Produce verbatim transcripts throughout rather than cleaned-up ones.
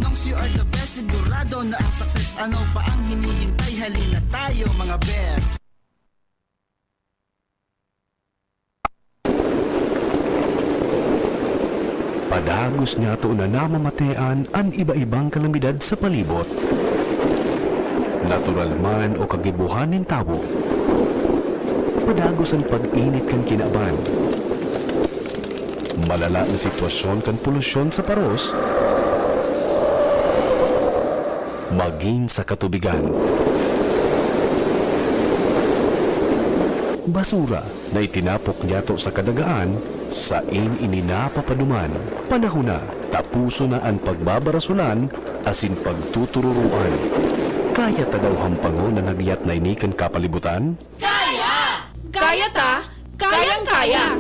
Once you are the best, sigurado na ang success. Ano pa ang hinihintay? Halina tayo, mga best. Padagos niyato na namamatean an iba-ibang kalamidad sa palibot. Natural man o kagibohan nin tawo. Padagos an pag-init kan kinaban. Malala na sitwasyon kan polusyon sa paros. Magin sa katubigan. Basura na itinapok niyato sa kadagaan, sain ini napapaduman. Panahon na, tapuson na an pagbabarasolan asin pagtutururoan. Kaya ta daw hampangon an hagyat na ini kan kapalibutan? Kaya! Kaya ta! Kayang-kaya!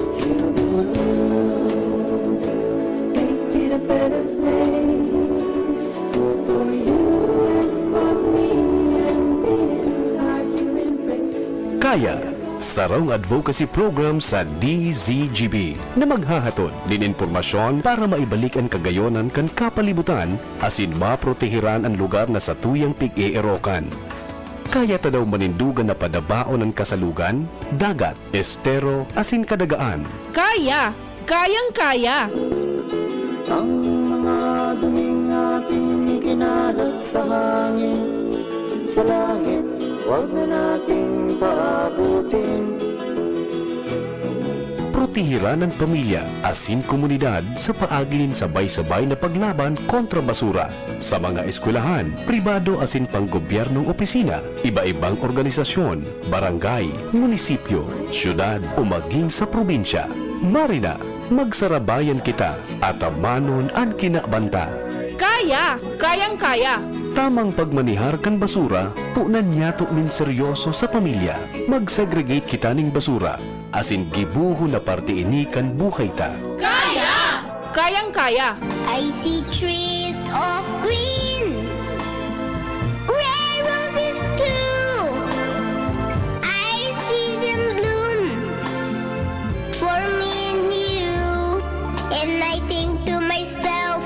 Kaya, sarong advocacy program sa D Z G B na maghahatod nin impormasyon para maibalik an kagayonan kan kapalibutan asin maproteheran an lugar na satuyang pig-eerokan. Kaya ta daw manindugan na padabaon an kasalugan, dagat, estero, asin kadagaan. Kaya! Kayang-kaya! Ang mga duming ating ikinalat sa hangin, sa langit, wag na nating paabutin. Proteheran an pamilya asin komunidad sa paagi nin sabay-sabay na paglaban kontra basura. Sa mga eskwelahan, pribado asin panggobyernong opisina, iba-ibang organisasyon, barangay, munisipyo, syudad o magin sa probinsya. Marina, magsarabayan kita, atamanon an kinabanta. Kaya! Kayang-kaya! Tamang pagmanehar kan basura, punan niyato nin seryoso sa pamilya. Mag-segregate kita nin basura, asin gibohon na parte ini kan buhay ta. Kaya! Kayang-kaya! I see trees of green, red roses too. I see them bloom for me and you. And I think to myself,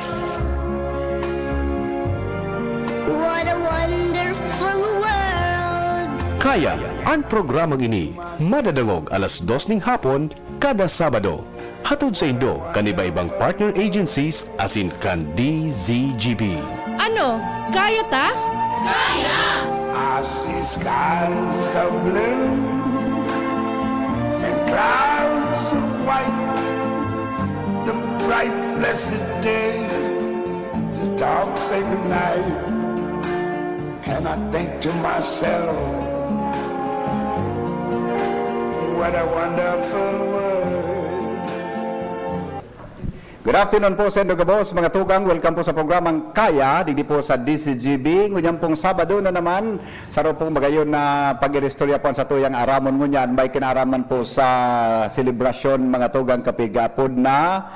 what a wonderful world. Kaya, an programang ini madadangog alas dos ning hapon kada Sabado. Hatod saindo kan iba-ibang partner agencies asin kan D Z G B. Ano, kaya ta? Kaya! I see skies of blue and clouds of white, the bright blessed day, the dark sacred night. And I think to myself, what a wonderful world. Good afternoon po sa indo gabos, mga tugang. Welcome po sa programang Kaya, digdi po sa D Z G B. Ngunyan pong Sabado na naman, saro pong magayon na pag-iristorya po sa tuyang aramon ngunyan. May kinaaraman po sa selebrasyon, mga tugang, kapigapod na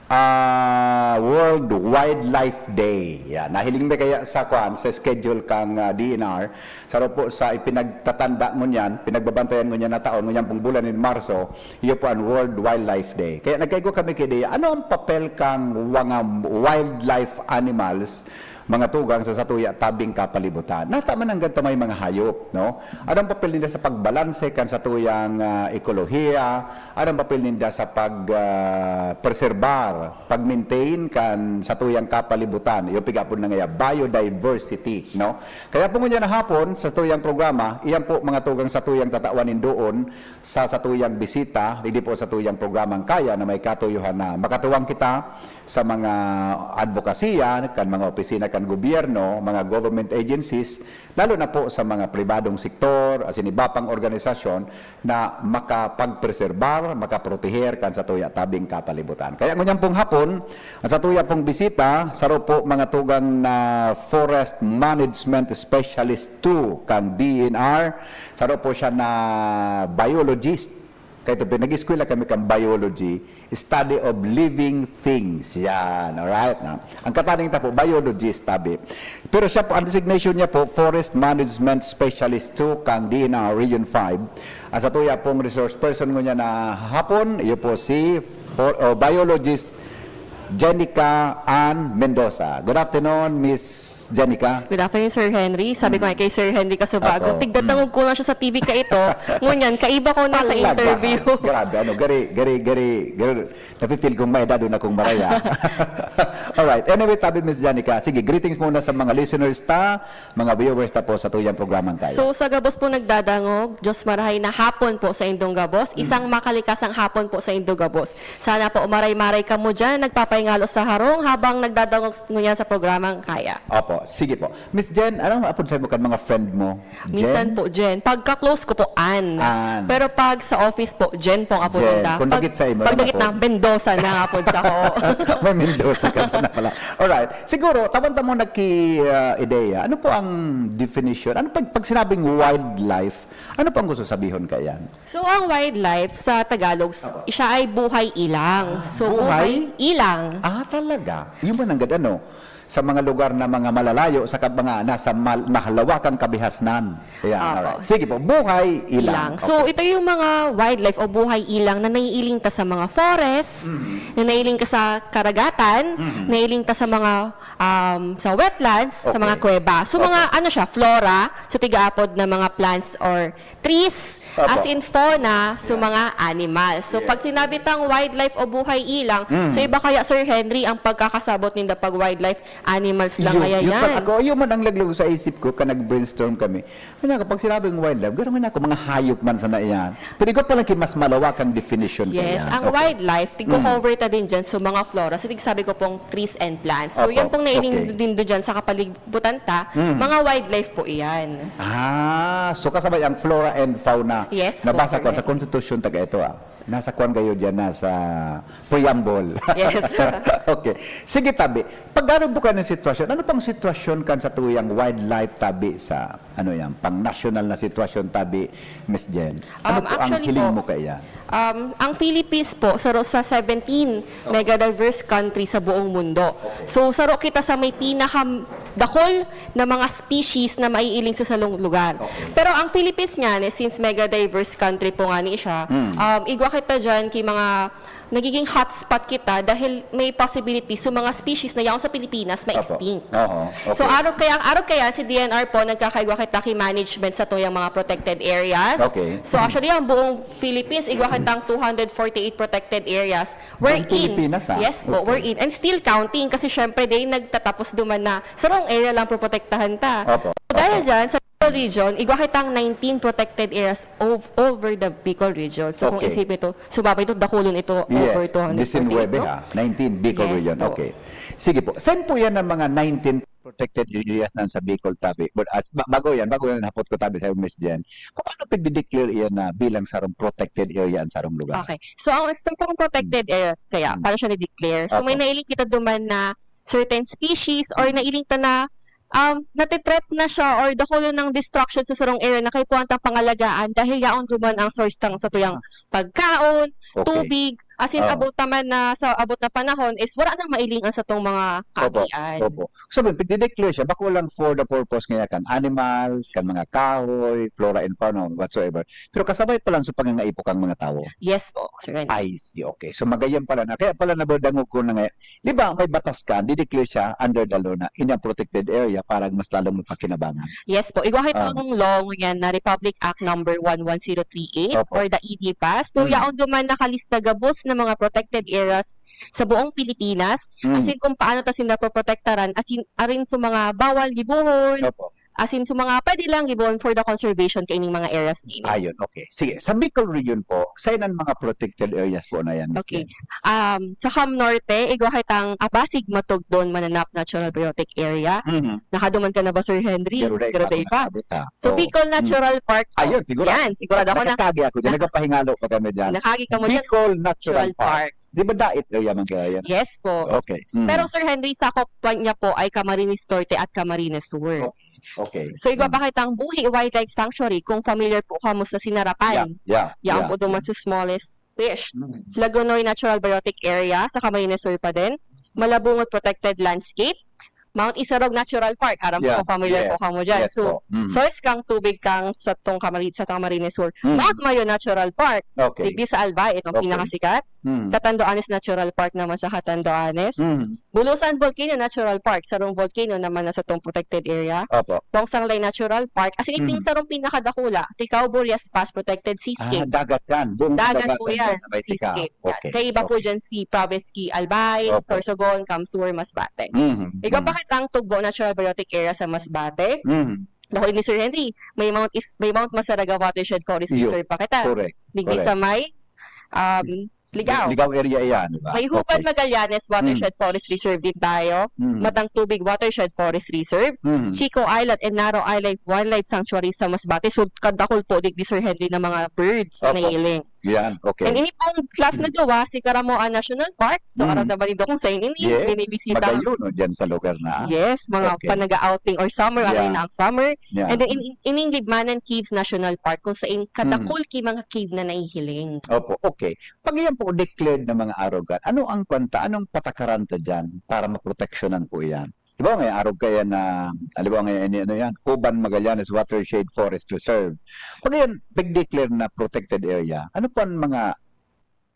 ah, World Wildlife Day. Yan. Nahiling mi kaya sa, kwan, sa schedule kang, ah, D N R. Saro po sa ipinagtatanda ngunyan, pinagbabantayan ngunyan na taon, ngunyan pong bulan nin Marso, iyo po an World Wildlife Day. Kaya nagkaigwa kami ki ideya, ano ang papel kang mga wildlife animals, mga tugang, sa satuya tabing kapalibutan? Nata man nanggad ta may mga hayop, no? Ano ang papel ninda sa pagbalanse kan satuyang, ah, ekolohiya? Ano ang papel ninda sa pag, ah, preserbar, pag-maintain kan satuyang kapalibutan? Iyo pigapod na ngaya biodiversity, no? Kaya po ngunyan na hapon, sa satuyang programa, iyan po, mga tugang, satuyang tatawan nin doon sa satuyang bisita, digdi po satuyang programang Kaya na may katuyohan na makatuwang kita sa mga advokasya kan mga opisina kan gobyerno, mga government agencies, lalo na po sa mga pribadong sektor, asin iba pang organisasyon na makapagpreserbar, makaproteher kan satuya tabing kapalibutan. Kaya ngunyan pong hapon, ang satuya pong bisita, saro po, mga tugang, na Forest Management Specialist two kang D N R, saro po siya na biologist. Kaya ito, nag-eskwela kami kan biology, study of living things. Yan, alright? No? Ang kataning ta po, biologist, tabi. Pero siya po, ang designation niya po, Forest Management Specialist two kang D N R Region five. Ang satuya pong resource person ngunyan na hapon, iyo po si for, o, biologist Jenica Ann Mendoza. Good afternoon, Miss Jenica. Good afternoon, Sir Henry. Sabi ko nga kay Sir Henry Casubago, Apo. tigdadangog ko lang siya sa T V kaito. Ngunyan, kaiba ko na sa Talaga. interview. Grabe, ano, gari, gari, gari, gari. Nafe-feel kong may edad na akong maraya. Alright. Anyway, tabi, Miss Jenica, sige, greetings muna sa mga listeners ta, mga viewers ta po sa tuyang programang kaya. So, sa gabos po nagdadangog, Diyos marahay na hapon po sa indong gabos. Isang makalikasang hapon po sa indong gabos. Sana po maray-maray kamo dyan, nagpapahingalo sa harong habang nagdadangog ngunyan sa programang kaya. Opo, sige po. Miss Jen, anong apod sa mo kan mga friend mo? Minsan Jen? Po, Jen. Pagka-close ko po, Ann. Ann. Pero pag sa office po, Jen po ang apod Jen. nila. Kung Pag- dagit sa imo, pag ano dagit po? Na, Mendoza na ang apod sa ko. May Mendoza ka sana pala. Alright. Siguro, tabang-tabang nagki-ideya. Ano po ang definition? Ano pag, pag sinabing wildlife, ano po ang gusto sabihon kaiyan? So, ang wildlife sa Tagalog, siya ay buhay ilang. So, Buhay? Buhay ilang. Ah, talaga? Yung ba nanggad ano? Sa mga lugar na mga malalayo, sa kab- mga nasa mal- mahalawakang kabihasnan. Ayan, Apo. Alright. Sige po, buhay ilang. Ilang. So, ito yung mga wildlife o buhay ilang na naiiling ta sa mga forest, Mm-hmm. na naiiling ka sa karagatan, naiiling ta sa mga um, sa wetlands, sa Okay. Mga kuweba. So, mga ano siya, flora, so tigaapod na mga plants or trees, Opo. As in fauna, so mga animals. So, pag sinabi tang wildlife o buhay ilang, Mm. so iba kaya, Sir Henry, ang pagkakasabot ninda pag wildlife, animals lang Yun, kaya yun yan? Pag ako, yun man ang laglag sa isip ko, ka nag-brainstorm kami. Kanya kapag sinabing wildlife, gano'n ako, mga hayop man sana iyan. Pero ikaw pala, mas malawak ang definition Yes, kaya. Ang Okay. wildlife, tig-cover ta din dyan, so mga flora. So, tig sabi ko pong trees and plants. So, Opo, yan pong nailing okay. din doon dyan sa kapalibutan ta, Mm. mga wildlife po iyan. Ah, so kasabay ang flora and fauna. Yes po, Nabasa ko correct. Sa konstitusyon taga ito ah. Nasa kwan kayo dyan, nasa preamble. Yes. Okay. Sige, tabi. Pag ano po kayo ng sitwasyon? Ano pang sitwasyon kan sa tuyang wildlife tabi sa, ano yan, pang national na sitwasyon tabi, Miss Jen? Ano Um, po ang actually hiling po, mo kaiyan? Um, ang Philippines po, saro sa seventeen mega diverse country sa buong mundo. So, saro kita sa may pinaka dakol na mga species na maiiling sa salong lugar. Pero ang Philippines nga, eh, since mega diverse country po nga ni siya, Mm. um, igwa kita dyan kay mga nagiging hotspot kita dahil may possibility so mga species na yaon sa Pilipinas Opo. ma-extinct. Oo, okay. So, arog kaya, arog kaya si D N R po, nagkakaigwa kita kay management sa tuyang mga protected areas. Okay. So, actually, ang buong Philippines, igwa kitang two hundred forty-eight protected areas. We're Ang Pilipinas, ah. Yes po, Okay. We're in. And still counting kasi syempre, day nagtatapos duman na sarong area lang proprotektahan ta. Opo. So, dahil Opo. dyan, sa Bicol region, igwa kitang nineteen protected areas ov- over the Bicol region. So, kung Okay. isipin ito, sumabay ito, dakulon ito Yes, over two hundred forty-eight, nineteen no? Ha. nineteen Bicol Yes region. po. Okay. Sige po. Saan po yan ang mga nineteen protected areas na sa Bicol tabi? But, ah, ba- bago yan, bago yan hapot ko tabi sa Miss Jen. Paano pagdideclare iyan na bilang sarong protected area ang sarong lugar? Okay. So, ang sa pang protected area, kaya, Hmm. paano siya na-declare? So, may Apo. Nailing kita duman na certain species or nailing ta na um, natitreat na siya or dakulo ng destruction sa sarong area na kaipuhan tang pangalagaan dahil yaon duman ang source tang sa tuyang pagkaon, Okay. tubig, as in Oo. Abot naman na sa abot na panahon is wala nang mailing ang satong mga Opo, kaagian. Opo. Sabi, pagdideclare siya, bako lang for the purpose nga kan animals, kan mga kahoy, flora and fauna, whatsoever. Pero kasabay pa lang sa pangangaipo kang mga tawo. Yes po, Sir Ren. I see, okay. So magayon pala na. Kaya pala nabadangog ko na nga, di ba may batas ka, dideclare siya under the law na in a protected area para mas lalong mapakinabangan. Yes po. Igwa kita Ah. ang law ngunyan na Republic Act number one one zero three eight Opo. or the E D pass. So, Mm. yaon duman nakalista gabos na mga protected areas sa buong Pilipinas. Mm. As in, kung paano ta sinda poprotektaran, as in, arin sa mga bawal gibohon, Opo. as in, sa mga pwede lang gibohon for the conservation kaining mga areas na ini. Ayun, okay. Sige, sa Bicol region po, saan ang mga protected areas po na yan, Miss Okay. Jen? Um, sa Cam Norte, igwa kitang Abasig Matugdon Mananap Natural Biotic Area. Mhm. Nakaduman ka na ba, Sir Henry? Pero dahil Sigurado ako pa. nakabot, ha? So, Oo. Bicol Natural Park po. Ayun, siguro. Yan, sigurado ako na. Nakakagi ako dyan. Naka- Nagpapahingalo pa kami dyan. Nakagi ka mo dyan. Bicol Natural Natural Park. Parks. Di ba dait area man kaya yan? Yes po. Okay. Mm. Pero Sir Henry, sakop pa niya po ay Camarines Norte at Camarines Sur. Okay. So, igwa Mm. pa kitang Buhi Wildlife Sanctuary, kung familiar po kamo sa Sinarapan. Yeah, yeah, Yan yeah. po duman sa smallest fish. Mm. Lagonoy Natural Biotic Area sa Camarines Sur pa din. Malabungot Protected Landscape. Mount Isarog Natural Park, aram ko kung familiar po kamo dyan. So, source kang tubig kang sa tong Camari-, sa Camarines Sur. Mount Mayon Natural Park, digdi sa Albay, itong pinakasikat. Catanduanes Natural Park naman sa Catanduanes. Bulusan Volcano Natural Park, sarong volcano naman na sa tong protected area. Opo. Pongsanglay Natural Park, as in, itong sarong pinakadakula, Ticao Burias Pass Protected Seascape. Ah, dagat yan. Buong dagat po yan, sa may Ticao. Seascape. Yan. Okay. Kaiba po dyan si Province Key Albay, Sorsogon, Camsur, Masbate. Mhm. Ikaw pa kitang Tugbo Natural Biotic Area sa Masbate. Mhm. Dako ni Sir Henry, may Mount is, may Mount Masaraga Watershed Forest Reserve pa kita. Correct. Digdi sa may, um, Ligao. Ligao area iyan, di ba? May Huban Magallanes Watershed Forest Reserve din tayo. Mm. Matang Tubig Watershed Forest Reserve. Mm. Chico Island and Narrow Island Wildlife Sanctuary sa Masbate. So, kadakol po digdi, Sir Henry, ng mga birds na nahiling. Yan, okay. And ini pong last na duwa, si Caramoan National Park. So, aram naman nindo kung saan ini, binibisita. Magayon, no, dyan sa lugar na. Yes, mga panaga-outing or summer, aray na ang summer. Yeah. And then, in, in, ining Libmanan Caves National Park, kung saan kadakol ki mga cave na nahihiling. Opo, okay. Pag iyan po declared na mga arogan, ano ang kwanta, anong patakaran ta diyan para maproteksyonan po iyan? Halimbawa ngayon, arog kaya na, halimbawa ngayon, ini, ano yan, Huban Magallanes Watershed Forest Reserve. Pag iyan, pag-declare na protected area, ano po ang mga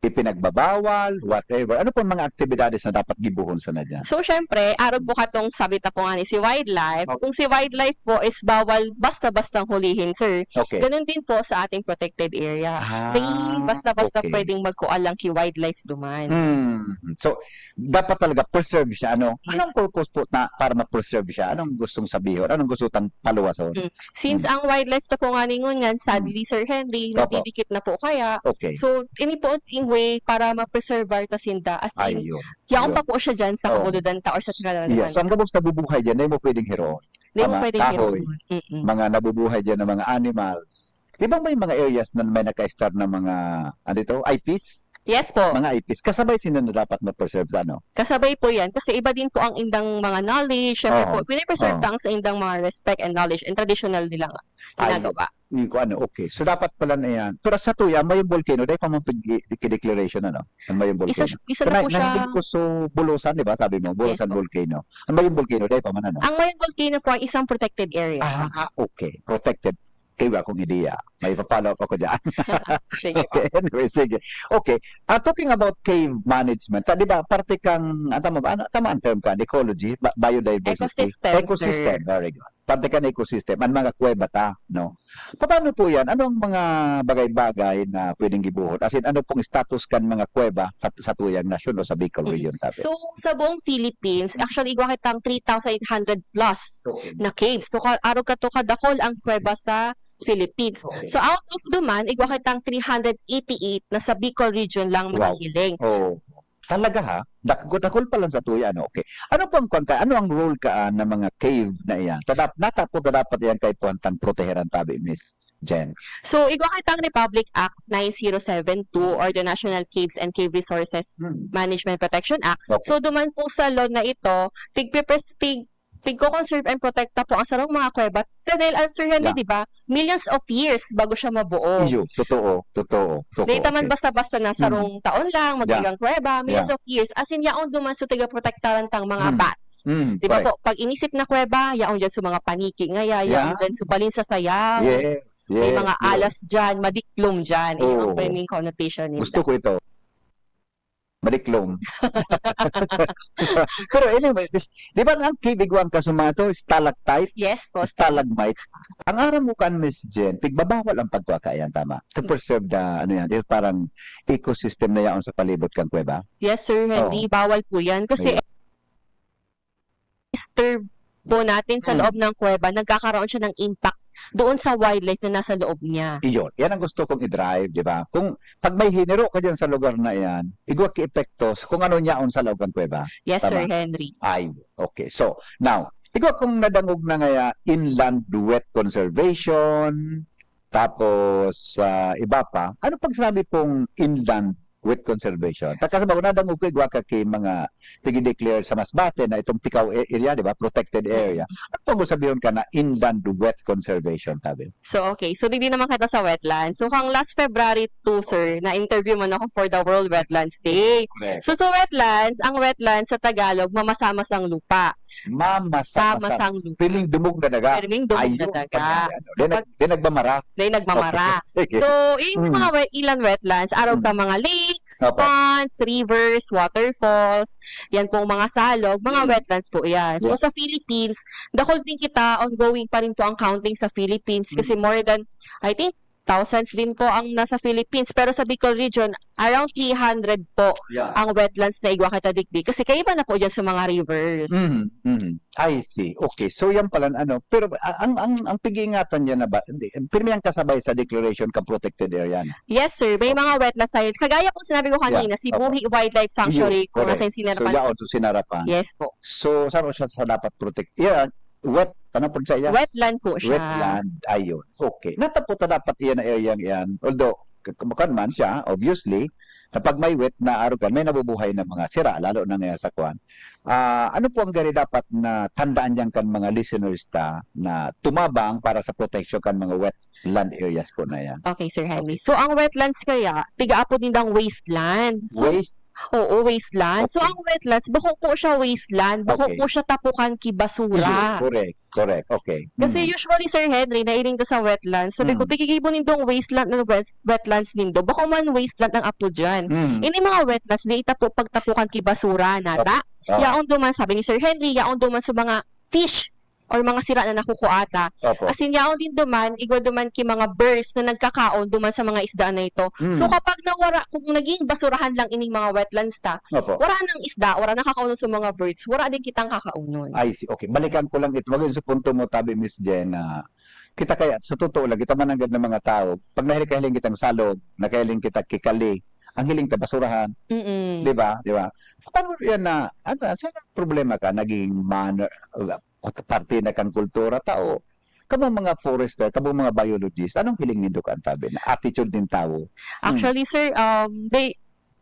ipinagbabawal, whatever? Ano po ang mga aktibidades na dapat gibohon sana diyan? So, syempre, arog po katong sabi ta po nga ni si wildlife. Opo. Kung si wildlife po is bawal basta-bastang hulihin, sir. Okay. Ganun din po sa ating protected area. Ah, dai basta-basta okay. Pwedeng magkuan lang ki wildlife duman. Hmm. So, dapat talaga preserve siya, ano? Yes. Anong purpose po na para ma-preserve siya? Anong gustong sabihon? Anong gusto tang paluwason? Mm. Since ang wildlife ta po nga ningon ngan, sadly, Sir Henry, nadidikit na po kaya. Okay. So, ini po in way para ma-preserve ta sinda. As in, yaon pa po siya dyan sa kabuludan ta or sa pinagdaanan. Yes. So, ang gabos nabubuhay dyan, dai mo pwedeng hiroon. Dai mo pwedeng hiroon. Mga nabubuhay dyan na mga animals. Di ba may mga areas na may naka-start na mga, ano ito, I Ps? Yes po. Mga I Ps. Kasabay sila na dapat ma-preserve sa ano? Kasabay po yan. Kasi iba din po ang indang mga knowledge. Siyempre po, pinipreserve ta ang sa indang mga respect and knowledge and traditional nila nga ginagawa. Ay, yun ko ano, okay. So, dapat pala na yan. Pero sa tuya, may yung volcano, dahil pa mong pag-, declaration, ano? Ang may yung volcano. Isa, isa na po siya. Nahibig ko sa Bulusan, di ba? Sabi mo, Bulusan volcano. Ang may yung volcano, dahil pa man, ano? Ang Mayon volcano po ay isang protected area. Ah, okay. Protected. Kaya akong ideya. May pa-follow up ako dyan. Sige po. Okay, anyway, sige. Okay. Ah, talking about cave management, ta-, di ba, parte kang, ah, tama ba? Ano, tama ang term ka? Ecology? Ba-, biodiversity? Ecosystem, sir. Ecosystem, very good. Parte ka na ecosystem. Ang mga kuweba ta, no? Paano po yan? Ano ang mga bagay-bagay na pwedeng gibuhon? As in, ano pong status kan mga kuweba sa, sa tuyang nasyon o sa Bicol region, tabi? So, sa buong Philippines, actually, igwa kitang three thousand eight hundred plus na caves. So, ka-, arog kato kadakol ang kuweba sa Philippines. Okay. So, out of duman, igwa kitang three hundred eighty-eight na sa Bicol region lang mahihiling. Wow. Oh. Talaga, ha? Dak-, dakol pa lang sa tuya, ano? Okay. Ano po ang kwan ka? Ano ang role ka, ah, ng mga cave na iyan? Tadap-, nata po dapat iyan kay puwantang proteheran, tabi, Miss Jen? So, igwa kitang Republic Act nine zero seven two or the National Caves and Cave Resources Management Protection Act. Okay. So, duman po sa law na ito, tigpipres-, tig-, tigko-conserve and protect ta po ang sarong mga kuweba. Dahil, ah, Sir Henry, di ba, millions of years bago siya mabuo. Iyo, totoo, totoo, totoo. Dahil taman basta-basta na sarong taon lang, magiging kuweba, millions of years. As in, yaon duman so taga-protektaran tang mga bats. Di ba po, pag inisip na kuweba, yaon dyan sa mga paniki ngaya, yaon dyan sa balin sa sayaw. Yes, yes. May mga alas dyan, madiklom dyan. Iyo ang pwedeng connotation nila. Gusto ko ito. Madiklom. Pero anyway, this, di ba ang cave igwang ka sa mga to, stalactites? Yes po, sir. Stalagmites. Ang aram mo kan, Miss Jen, pigbabawal ang pagkuha kaiyan, tama? To preserve the, ano yan, yung parang ecosystem na yaon sa palibot kang kuweba? Yes, Sir Henry, bawal po yan. Kasi disturb po natin sa loob ng kuweba, nagkakaroon siya ng impact doon sa wildlife na nasa loob niya. Iyon. Yan ang gusto kong i-drive, di ba? Kung pag may hiniro ka dyan sa lugar na yan, igwa ki epektos kung ano niyaon sa loob ng kuweba. Yes, Sir Henry. Ay, okay. So, now, igwa kung nadangog na ngaya inland wet conservation, tapos, ah, iba pa, ano pag sinabi pong inland Wet conservation. Takasabay ko, nadangog ko igwa ka ki mga pigi-declare sa Masbate na itong Ticao a-, area, di ba? Protected area. Ano pang sabihon ka na inland wet conservation, tabi? So, okay. So, digdi naman kita sa wetlands. So, kang last February two, sir, na-interview mo na ako for the World Wetlands Day. Correct. So, sa wetlands, ang wetlands sa Tagalog, mamasa-masang lupa. Mamasa-masang. Masa-masang lupa. Pirming dumog na daga. Pirming dumog na daga. Ayun, pag ano. Di nag-, di nagmamara. Di nagmamara. Okay, sige. So, yung mga wet-, inland wetlands, araw ka mga lakes, ponds, rivers, waterfalls, yan pong mga salog, mga wetlands po yan. So, sa Philippines, dakul din kita, ongoing pa rin po ang counting sa Philippines kasi more than, I think, thousands din po ang nasa Philippines. Pero sa Bicol region, around three hundred po ang wetlands na igwa kita digdi. Kasi kaiba na po dyan sa mga rivers. Mhm, mhm. I see. Okay. So, yan pala, ano, pero a-, ang, ang, ang pag-iingatan niya na ba, hindi, pirmi ang kasabay sa declaration ka protected area na? Yes, sir. May mga wetlands tayo. Kagaya po sinabi ko kanina, si Buhi Wildlife Sanctuary, kung nasa Sinarapan. So, yaon, so Sinarapan. Yes po. So, saan siya sa dapat protect? Yeah, wet, ano po siya? Wetland po siya. Wetland, ayun. Okay. Natapo ta dapat iyan na area yan. Although, k-, k-, kan man siya, obviously, na pag may wet na arugan, may nabubuhay na mga sira, lalo na nga sa kwan. Ah, ano po ang gari dapat na tandaan diyan kan mga listeners ta na tumabang para sa protection kan mga wetland areas po na yan? Okay, Sir Henry. Okay. So, ang wetlands kaya, tiga-apod nindang wasteland. So, waste? Oo, wasteland. So, okay, ang wetlands, bako po siya wasteland, bako, okay, po siya tapukan ki basura. Iyo, correct, correct. Okay. Kasi, mm, usually, Sir Henry, nailing ta sa wetlands. Sabi ko, mm, "Tigigibo nindong wasteland ng wet-, wetlands nindo. Bako man wasteland ang apod dyan." Mm. Ini mga wetlands, di itapo pagtapukan ki basura, nata? Okay. Oh. Yaon duman, sabi ni Sir Henry, yaon duman sa mga fish or mga sira na nakukuha ta. Opo. As in, yaon din duman, igwa duman ki mga birds na nagkakaon duman sa mga isda na ito. Mm. So, kapag nawara, kung naging basurahan lang ining mga wetlands ta, opo, wara nang isda, wara nakakaunon sa mga birds, wara din kitang kakaunon. I see. Okay, balikan ko lang ito. Maging sa punto mo, tabi, Miss Jen, na kita kaya, sa totoo lang, kita mananggad ng mga tao, pag nahiling, kahiling kitang salog, nakahiling kita kikali, ang hiling ta basurahan. Mm-mm. Di ba? Di ba? Paano yan na, ano, saan ang problema ka? Naging manner, parte na kang kultura tao. Kamong mga forester, kamong mga biologist, anong hiling nindo kan tabi na attitude nin tawo? Hmm. Actually, sir, um, they,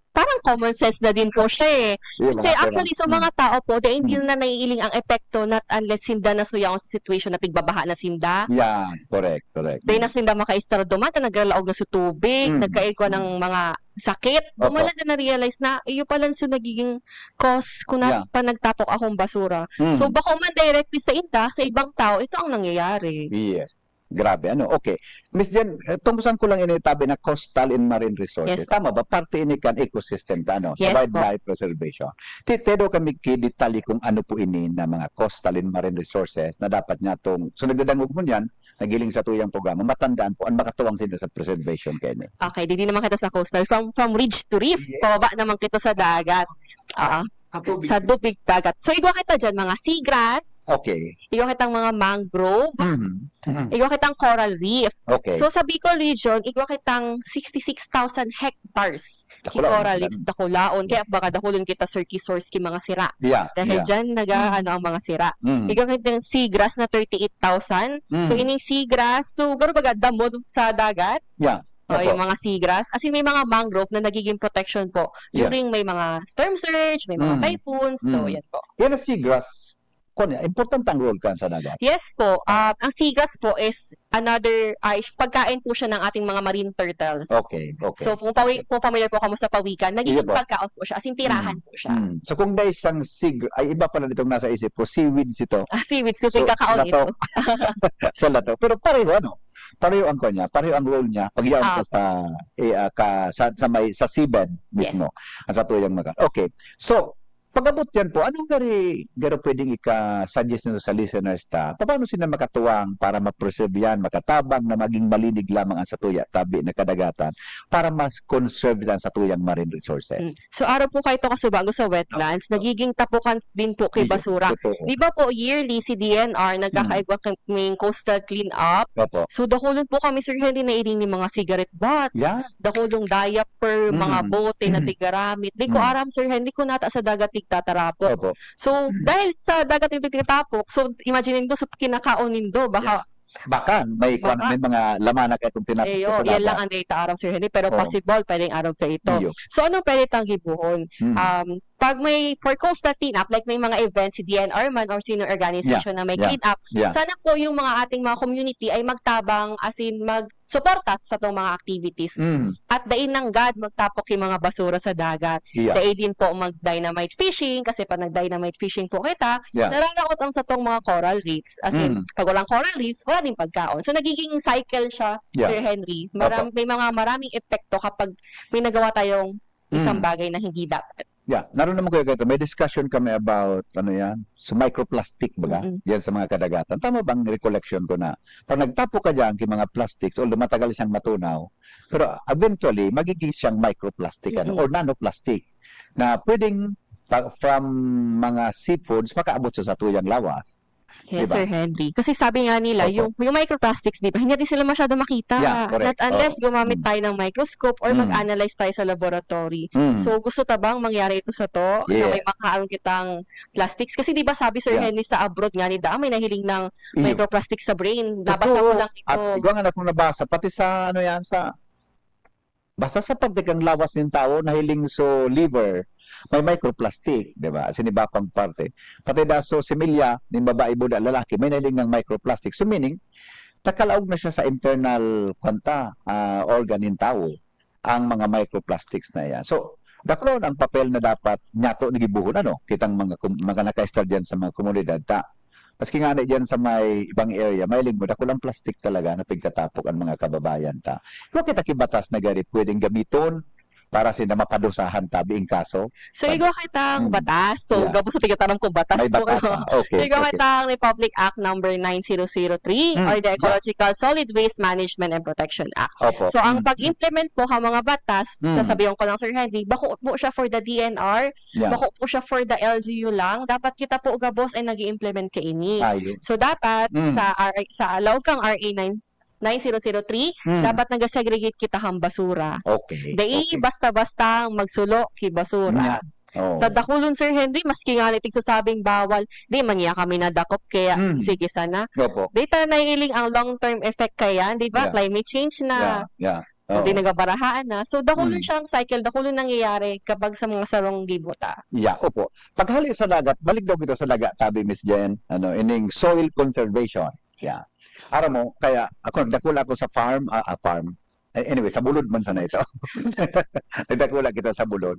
parang common sense na din po siya eh. Kasi mga actually, so, hmm, mga tao po, they hindi, hmm, na naiiling ang epekto not unless sinda na suyaon sa situation na tigbabaha na sinda. Yan, correct, correct. Dahil na sinda makaistar duman, ta naglalaog na sa tubig, hmm, nagkaigwa ng mga sakit. Opo. Duman lang na na-realize na, iyo pala so nagiging cause kung na, yeah, pa nagtapok akong basura. Mm. So, bako man directly sa inda, sa ibang tao, ito ang nangyayari. Yes. Grabe, ano? Okay. Miss Jen, eh, tungkusan ko lang ini tabi na coastal and marine resources. Yes, po. Tama ba? Parte ini kan ecosystem ta, ano? Sa, yes, po, wildlife preservation. Ti-, tedo kami ki detalye kung ano po ini na mga coastal and marine resources na dapat niya tong, so nagdadangog mo niyan, nagiling sa tuyang programa, matandaan po, ang makatuwang sila sa preservation kaini. Okay, di, di naman kita sa coastal. From, from ridge to reef, yes, pababa naman kita sa dagat. Oo. Sa tubig. Sa tubig dagat. So, igwa kita dyan, mga seagrass. Okay. Igwa kitang mga mangrove. Mhm. Mhm. Igwa kitang coral reef. Okay. So, sa Bicol region, igwa kitang sixty-six thousand hectares. Dakulaon, coral reefs, dakulaon. Kaya baga dakulon kita, sir, ki source ki mga sira. Yeah, yeah. Dahil dyan, naga, mm, ano, ang mga sira. Mm. Igwa kitang seagrass na thirty-eight thousand. Mm. So, ining seagrass, so, garo baga, damo sa dagat. Yeah. O, opo, yung mga seagrass. As in, may mga mangrove na nagiging protection po, yeah, during may mga storm surge, may mga, mm, typhoons. So, mm, yan po. Yan ang seagrass. Kung importante ang role kan sa dagat. Yes po. Ah, ang seagrass po is another, ay, pagkain po siya ng ating mga marine turtles. Okay, okay. So, kung pawi-, okay, kung familiar po kamo sa pawikan, nagiging, iyo po, pagkaon po siya. As in, tirahan, mm, po siya. Mm. So, kung dahil siyang seag-, ay, iba pala nitong nasa isip ko, seaweeds ito. Ah, seaweeds, so, yung kakaon sa lato, ito. Sa lato. Pero pareho, ano? Pareho ang kanya, pareho ang role niya. Pag yaon ka, ah, sa, eh, ah, ka, sa, sa may, sa seabed mismo. Yes. Ang sa tuyang maga-, okay. So, pag-abot yan po, anong gari, garo pwedeng ika-suggest nito sa listeners ta? Paano sila makatuwang para ma-preserve yan, makatabang na maging malinig lamang ang satuya, tabi na kadagatan, para mas conserve yan sa tuyang marine resources? Mm. So, araw po kayo to kasubago sa wetlands, ah, nagiging tapukan din po kay, iyo, basura. Totoo. Di ba po, yearly, si D N R, nagkakaigwa, mm, kaming coastal clean up. Opo. So, dakulon po kami, Sir Henry, na ining ni mga cigarette butts. Yeah. Dakulong diaper, mga, mm, bote na, mm, tigaramit. Di ko, mm, aram, Sir Henry, kung nata sa dagat tigtatarapok. Opo. So, mm, dahil sa dagat tigtatapok, so, imagine nindo, so, kinakaon nindo, baka, yeah, Baka may kuwan, Baka. may mga laman na kaitong tinapos Eyo, sa yan lang dagat. ang data aram, Sir Henry, pero Oo. possible, pwedeng arog ka ito. Iyo. So, anong pwede tang gibuhon? Mm. Um, pag may for coastal cleanup, like may mga event, si D N R man or sino organization Yeah. na may Yeah. cleanup, Yeah. sana po yung mga ating mga community ay magtabang, as in, magsuporta sa itong mga activities. Mm. At dai nanggad magtapok yung mga basura sa dagat. Yeah. Dai din po mag-dynamite fishing, kasi pag nag-dynamite fishing po kita, Yeah. nararaot ang satong mga coral reefs. As in, Mm. pag walang coral reefs, wala din pagkaon. So, nagiging cycle siya, Yeah. Sir Henry. Maram-, Opo. may mga maraming epekto kapag may nagawa tayong isang Mm. bagay na hindi dapat. Yeah, naroon naman, Kuya Gato, may discussion kami about, ano yan, sa microplastic, baga, Mm-mm. yan sa mga kadagatan. Tama bang recollection ko na pag nagtapo ka dyan, yung mga plastics, although matagal siyang matunaw, pero eventually, magiging siyang microplastic, ano, Mm-mm. or nanoplastic na pwedeng pa-, from mga seafoods, makaabot sa satuyang lawas. Yes, Diba? Sir Henry. Kasi sabi nga nila, Opo. yung, yung microplastics, di ba, hindi natin sila masyado makita. Yeah, correct. Not unless Oo. gumamit Mm. tayo ng microscope or Mm. mag-analyze tayo sa laboratory. Mm. So, gusto ta bang mangyari ito sa to, na may Yes. makaon kitang plastics? Kasi di ba sabi, Sir Yeah. Henry, sa abroad nga ni Daan, may nahiling ng Iyo. microplastics sa brain. Nabasa mo Totoo. lang ito. At igwa nga na akong nabasa, pati sa, ano yan, sa Basta sa parte kang lawas nin tawo, nahiling so liver, may microplastic, di ba? As in, iba pang parte. Pati da so similya, nin babae, buda, lalaki, may nahiling ng microplastic. So, meaning, nakalaog na siya sa internal, kwanta, ah, organ nin tawo, ang mga microplastics na yan. So, dakula ang papel na dapat nyato na gibuhon, ano, kitang mga kum-, mga nakaistar dyan sa mga komunidad, ta. Maski nga na dyan sa may ibang area, may linggo, dakulang plastic talaga na pigtatapok ang mga kababayan ta. Kung kita ki batas na gari, pwedeng gamiton para sinda mapadusahan tabi in kaso. So, Pag- igwa kitang Mm. batas. So, Yeah. gabos sa tigatanom kong batas May po, batas, ano? ah. Okay, So, igwa okay. kitang Republic Act number nine zero zero three Mm. or the Ba- Ecological Solid Waste Management and Protection Act. Opo. So, ang Mm. pag-implement po ng mga batas, Mm. sasabihin ko lang, Sir Henry, bako po siya for the D N R, Yeah. bako po siya for the L G U lang. Dapat kita po gabos ay nag-i-implement kaini. Ayun. So, dapat Mm. sa R I, sa laog kang R A nine, nine zero zero three, Mm. dapat naga-segregate kita kang basura. Okay, Dai okay. basta-basta magsulo ki basura. Yeah. Oo. Tadakulon, Sir Henry, maski nga ni tigsasabing bawal, di man niya kami nadakop, kaya Mm. sige sana. Opo. Di ta naiiling ang long-term effect kayan, di ba? Yeah. Climate change na. Yeah, yeah. Hindi Oo. nagabarahaan na. So, dakulon Mm. siyang cycle, dakulon nangyayari kapag sa mga sarong gibo ta. Yeah, opo. Paghali sa dagat, balik daw kita sa dagat, tabi, Miss Jen, ano, ining soil conservation. Yeah. Aram mo, kaya ako, nagdakula ako sa farm, ah, ah, farm. Eh, anyway, sa bulod man sana ito. Nagdakula kita sa bulod.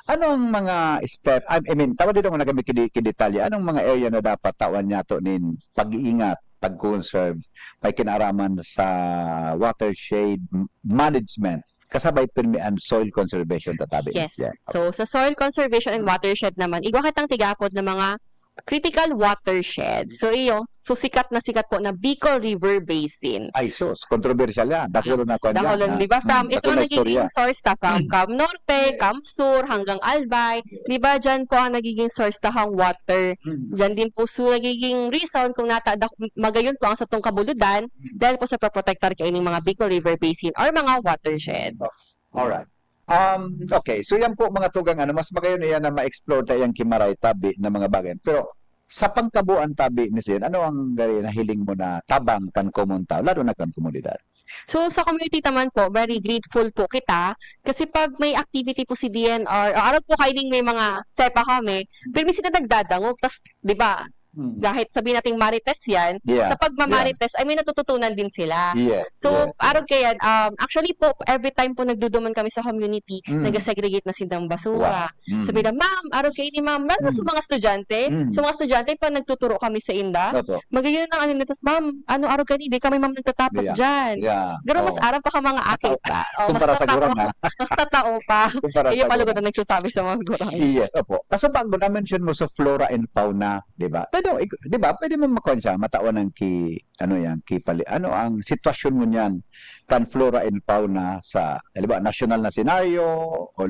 Anong mga step, I, I mean, tawad dito nga nagkami kidi-, kidetalye, anong mga area na dapat tawan niya to nin pag-iingat, pag-conserve, may kinaaraman sa watershed m-, management, kasabay pirmi ang soil conservation tatabi, Yes. Miss Jen? So, sa soil conservation and watershed naman, igwa kitang tigapod na mga critical watershed. So, iyo, so sikat na sikat po na Bicol River Basin. Ay, sus, kontrobersyal yan. Dakul na kwan yan, Dakul, ha? di ba? From, Mm, ito dakul ang na istorya. nagiging source ta, from Mm. Cam Norte, Mm. Cam Sur, hanggang Albay. Yes. Di ba, dyan po ang nagiging source ta kang water. Mm. Dyan din po, so, nagiging reason kung nata-, dak-, magayon po ang satong kabuludan, Mm. dahil po sa proprotektar kaining mga Bicol River Basin or mga watersheds. Alright. Um, okay, so yan po mga tugang, ano, mas magayon iyan na ma-explore ta yang kimaray tabi na mga bagay. Pero sa pangkabuan tabi, Miss Jen, ano ang gari nahiling mo na tabang kan komon tao, lalo na kan komunidad? So, sa community naman po, very grateful po kita kasi pag may activity po si D N R, o araw po kayo ding may mga sepa kami, pero may sila nagdadangog, tas, di ba, Hmm. kahit sabihin nating marites yan, Yeah, sa pagmamarites ay may natututunan din sila. Yes, So, yes, arog yes. kaya, um, actually po, every time po nagduduman kami sa community, Mm. nag-segregate na silang basura. Wow. Mm. Sabi na, "Ma'am, arog kayo ni ma'am." Lalo na sa Mm. mga estudyante. Mm. Sa mga estudyante, pag nagtuturo kami sa inda, Opo. magayon ang ano nila, tas, "Ma'am, ano, arog kayo ni, di kami, ma'am, nagtatapok Yeah. dyan." Yeah. Pero mas Oo. arog pa ka mga aki Tao. pa. Oh, mas Kumpara sa tatao. gurang, ha? Mas tatao pa. Kumpara Iyo sa pala gurang. ko na nagsasabi sa mga gurang. Yes, opo. Kaso bago na-mention mo sa flora and fauna, di ba? Pero, ik-, di ba, pwede mo makuha siya, matawan ng ki-, ano yan, kipali-, ano ang sitwasyon mo niyan kan flora and fauna sa, halimbawa, national na senaryo o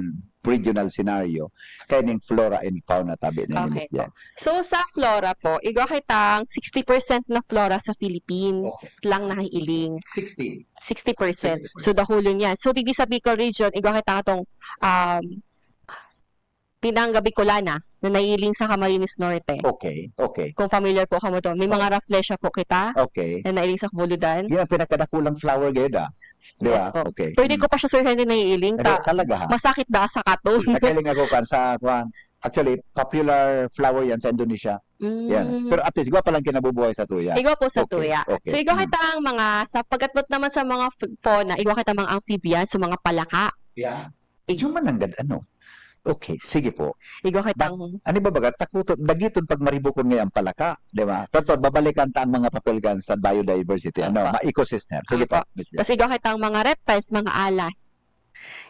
regional senaryo, kaya ning flora and fauna tabi na Okay Miss Jen. po. So, sa flora po, igwa kitang sixty percent na flora sa Philippines Okay. lang nahihiling. Sixty. Sixty percent. Sixty percent. So, dakulon yan. So, digdi sa Bicol region, igwa kita atong, um, pinangga Bicolana na naiiling sa Camarines Norte. Okay, okay. Kung familiar po kamo doon. May mga rafflesia po kita Okay. na nailing sa Cabuludan. Yan ang pinakadakulang flower gayud ah. Di ba? Yes po. Okay. Pero di ko pa siya, Sir Henry, naiiling. Hindi, Ta- talaga ha. Masakit da sa katon. Nakaling ako kan sa kuan. Actually, popular flower yan sa Indonesia. Mm. Yes. Pero at least, igwa pa lang kinabubuhay sa tuya. Igwa po sa Okay, tuya. okay. So, igwa Mm. kita ang mga, sa pagkatbot naman sa mga f- fauna, igwa kita mga amphibians, so mga palaka. Yeah. Medyo mananggad ano. Okay, sige po. Igwa kitang... Ano ba baga? Takuton, dagiton pag maribukon ngayon palaka, di ba? Totoo, babalikan ta ang mga papel kan sa biodiversity, ano, Apa. ma-ecosystem. Sige Apa. po, Miss Jen. Tapos igwa kitang mga reptiles, mga alas.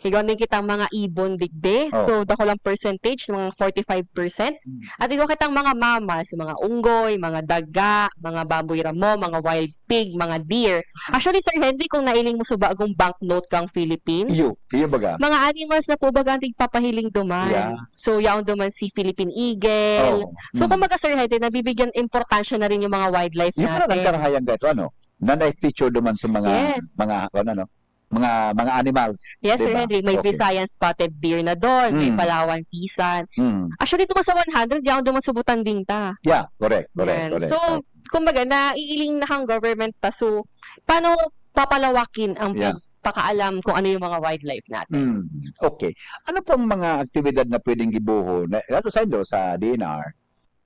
Igwa din kitang mga ibon digdi. Oh. So, dakulang percentage, mga forty-five percent. Mm. At igwa kitang mga mammals, mga unggoy, mga daga, mga baboy ramo, mga wild pig, mga deer. Actually, Sir Henry, kung nailing mo sa bagong banknote kang Philippines, Iyo, iyo baga. mga animals na po baga ang tigpapahiling duman. Yeah. So, yaon duman si Philippine Eagle. Oo. So, Mm. kumbaga, Sir Henry, nabibigyan importansya na rin yung mga wildlife Yung pala natin. nagkarahayan ka ito, ano? Nanay feature duman sa mga, Yes. mga, ano, ano? Mga, mga animals. Yes, Sir Diba? Henry, may Okay. Visayan spotted deer na doon, may Mm. Palawan pisan. Mm. Actually, ito sa one hundred, yaon duman subutan din ta. Yeah, correct, correct, Yan. correct. So, Oh. kumbaga, naiiling na kang government ta. So, paano papalawakin ang Yeah. pagpakaalam kung ano yung mga wildlife natin? Mm, okay. Ano pong mga aktibidad na pwedeng gibuho, na, lalo sa indo, sa D N R,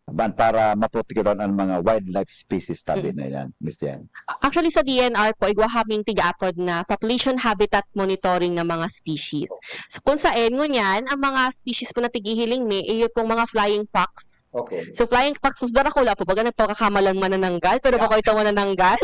ban-, para maprotektahan ang mga wildlife species tabi Mm. na yan, Miss Jen? Actually, sa D N R po, igwa kaming tigaapod na population habitat monitoring ng mga species. So, kung saan, ngunyan, ang mga species po na tigihiling mi, iyo pong mga flying fox. Okay. So, flying fox, mas darakula po, baga nagpakakamalang manananggal, pero Yeah. bako ito manananggal.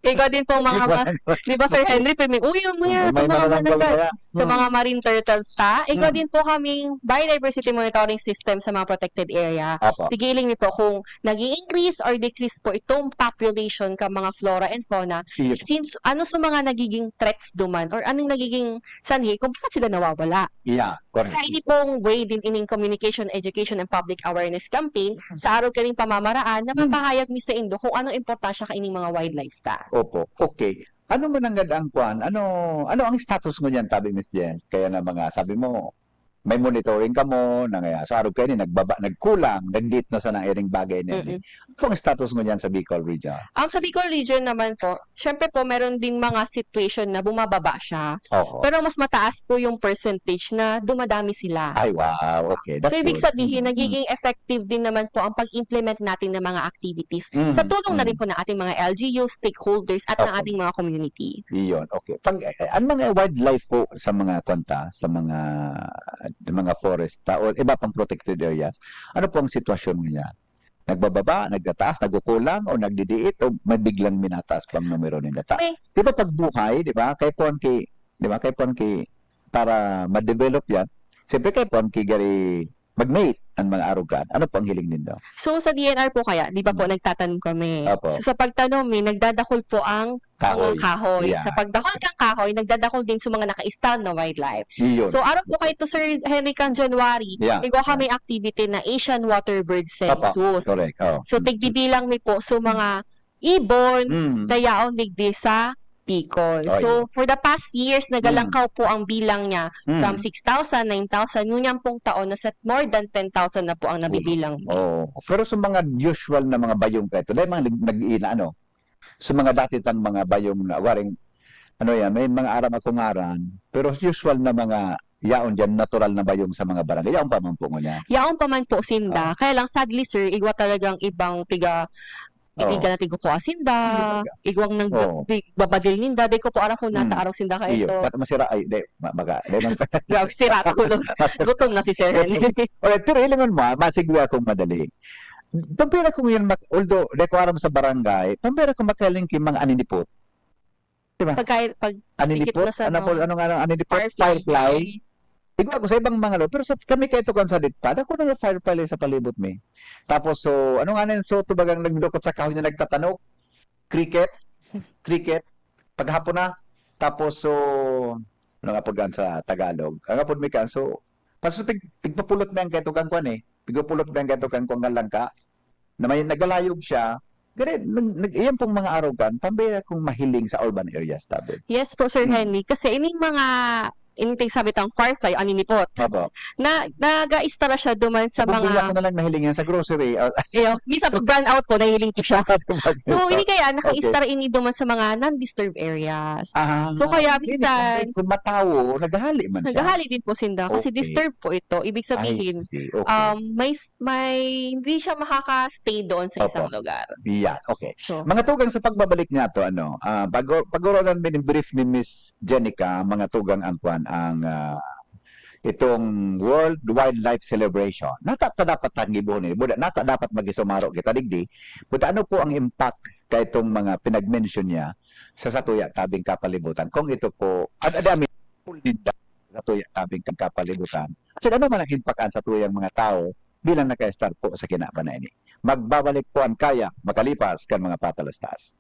Igwa din po mga, ma- di ba, Sir Henry, pirmi, uy, yung mga, sa May mga manananggal mananggal, kaya? sa Mm. mga marine turtles ta. Igwa Mm. din po kaming biodiversity monitoring system sa mga protected area. Apo. Tigiling niyo po kung nag increase or decrease po itong population ka mga flora and fauna. Iyo. Since, ano sa mga nagiging threats duman or anong nagiging sanhi kung bakit sila nawawala? Yeah, correct. Kaya ini pong way din ining communication, education, and public awareness campaign sa arog kaning pamamaraan na Mm. mapahayag mi sa indo kung ano importansya kaining mga wildlife ta. Opo. Okay. Ano man ang ang kwan? Ano ano ang status mo niyan, tabi, Miss Jen? Kaya na mga, sabi mo, may monitoring kamo, na kaya sa arog kayo ni nagbaba, nagkulang, naglit na sa nairing bagay na Mm-mm. Ano ang status mo niyan sa Bicol region? Ang sa Bicol region naman po, syempre po, meron ding mga situation na bumababa siya. Oho. Pero mas mataas po yung percentage na dumadami sila. Ay, wow. Okay. That's So, ibig good. sabihin, Mm, nagiging effective din naman po ang pag-implement natin ng mga activities Mm, sa tulong na mm. rin po ng ating mga L G Us, stakeholders, at ng Opo. ating mga community. Iyon, okay. Pag eh, ang mga wildlife po sa mga kwanta, sa mga mga forest ta, o iba pang protected areas, ano po ang sitwasyon niya? Nagbababa, nagtataas, nagkukulang, o nagdidiit, o may biglang minataas pang numero ng data? May Di ba pag buhay, di ba? Kay puan ki, di ba? Kay puan ki, para ma-develop yan, siyempre kay puan ki gari mag-mate ang mga arugan. Ano po ang hiling nindo? So, sa D N R po kaya, di ba po, Hmm. nagtatanom kami. Opo. So, sa pagtanom, eh, nagdadakol po ang Kahoy. mga kahoy. Yeah. Sa pagdakol kang kahoy, nagdadakol din sa mga naka-stand na wildlife. Iyon. So, arog po kayo to, Sir Henry, kang January, Yeah. igwa kami activity na Asian Waterbird Opo. Census. Correct. Oh. So, tigbibilang mi po sa mga ibon Mm. na yaon digdi sa Bicol. Oh, So, yeah. for the past years, nagalangkaw po ang bilang niya Mm. from six thousand, nine thousand. Ngunyan pong taon, nasa more than ten thousand na po ang nabibilang. Oh, pero sa mga usual na mga bayong kaito, dahil mga nag-, nag-iina, ano, sa mga dati tang mga bayong na, waring, ano yan, may mga aram ako ngaran, pero usual na mga yaon dyan, natural na bayong sa mga barangay. Yaon pa man po ngunyan. Yaon pa man po sinda. Ah. Kaya lang, sadly, sir, igwa talagang ibang tiga, Oo. itiga na tigukua sinda, Hindi talaga. igwang nang Oo. babadil ninda, di ko po aram kung Hmm. nataaraw sinda ka Iyo, ito. pat masira, ay, di, ma-, baga, di man. Grabe, sira tulo. Gutom na si Sir Henry. Alright, pero ilingon mo, ah, masigwa akong madali. Pampira kung yan, mak-, although, di ko aram sa barangay, pampira kung makaling ki mga aninipot. Di ba? Pagka, pag Aninipot? dikit na sa Ano po, mga ano nga ang aninipot? Firefly. Firefly. Igwa ko sa ibang mga lo, pero sa, kami kayo tukan sa Litpad, ako na firefly sa palibot mi. Tapos, so, ano nga na yun? So, tubagang nagdukot sa kahoy na nagtatanok. Cricket. Cricket. Paghapon na. Tapos, so, ano nga po gan sa Tagalog? Ang apod mi kan, so, paso pig, pigpapulot mi ang kayo tukan kwan eh. Pigpapulot mi ang kayo tukan kwan nga langka. Na may nagalayog siya, gani, nag, nag, iyan pong mga arogan, pambira kong mahiling sa urban areas, tabi. Yes po, Sir Hmm. Henry. Kasi ining mga ini sabi tang firefly, an inipot. Opo. Na, nag-aistara siya duman sa Bumili mga ako na lang, nahiling yan sa grocery. Ah, Iyo, minsan pag brownout ko, nahiling ko siya. So, Opo. Ini kaya, nakaistara Okay. ini duman sa mga non-disturbed areas. Ah, So, kaya meaning, minsan kung matawo, naghahali man siya? Naghahali din po sinda kasi Okay. disturbed po ito. Ibig I sabihin, see. Okay. um, may s-, may, hindi siya makaka-stay doon sa Opo. isang lugar. Yan, okay. So Mga tugang, sa pagbabalik nato, ano, ah, pag-, pag-oronan mi nin brief ni Miss Jenica, mga tugang, ang kwan, ang, ah, itong World Wildlife Celebration. Nata ta dapat tang gibohon ini. Buda, nata dapat magisumaro kita digdi. Buda, ano po ang impact kaitong mga pinag-mention niya sa satuya tabing kapalibutan? Kung ito po, ad-, ad-, I mean, sa satuya tabing kapalibutan. At ano man ang impact an satuyang mga tao bilang nakaestar po sa kinaban na ini? Magbabalik po an Kaya makalipas kan mga patalastas.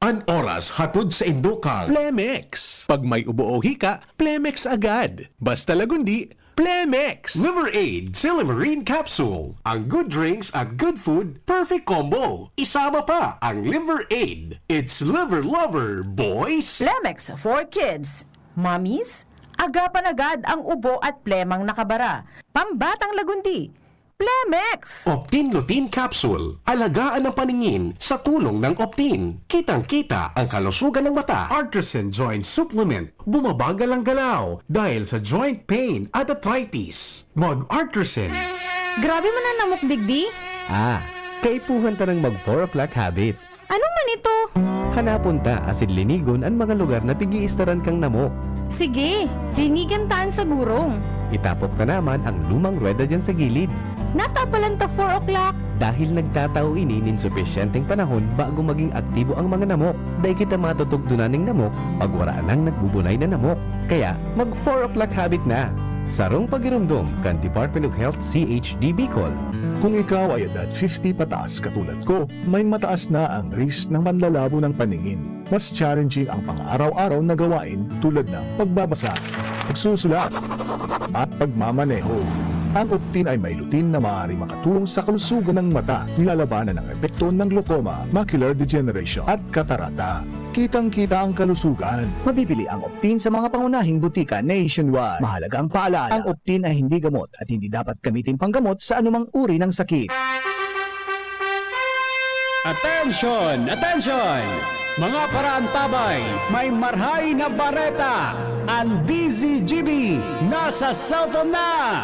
An oras hatod saindo kan Plemex. Pag may ubo o hika, Plemex agad. Basta lagundi, Plemex! Liver Aid Silymarin Capsule. Ang good drinks at good food, perfect combo. Isama pa ang Liver Aid. It's Liver Lover, boys! Plemex for kids. Mommies, agapan agad ang ubo at plemang nakabara. Pambatang lagundi. Plemex! Optin Lutein Capsule. Alagaan ang paningin sa tulong ng Optin. Kitang-kita ang kalusugan ng mata. Artisan Joint Supplement. Bumabagal ang galaw dahil sa joint pain at arthritis. Mag-Artisan. Grabe man ang namok digdi. Ah, kaipuhan ta nang mag four o'clock habit. Ano man ito? Hanapon ta asin linigon an mga lugar na pig-iistaran kang namok. Sige, linigan ta an sa gurong. Itapok ta naman ang lumang ruweda diyan sa gilid. Natapalan ta four o'clock. Dahil nagtatao ini nin supisyenteng panahon bago maging aktibo ang mga namok, dai kita matutugtunan nin namok pag wara nang nagbubunay na namok. Kaya, mag four o'clock habit na! Sarong pagiromdom kan Department of Health C H D Bicol. Kung ikaw ay edad fifty pataas katulad ko, may mataas na ang risk ng panlalabo ng paningin. Mas challenging ang pang-araw-araw na gawain tulad ng pagbabasa, pagsusulat, at pagmamaneho. Ang Optin ay may lutein na maaaring makatulong sa kalusugan ng mata, nilalabanan ang epekto ng glaucoma, macular degeneration, at katarata. Kitang-kita ang kalusugan. Mabibili ang Optin sa mga pangunahing butika nationwide. Mahalagang paalala, ang Optin ay hindi gamot at hindi dapat gamitin panggamot sa anumang uri ng sakit. Atensyon! Atensyon! Mga paraantabay, may marhay na bareta! Ang D Z G B nasa cellphone na!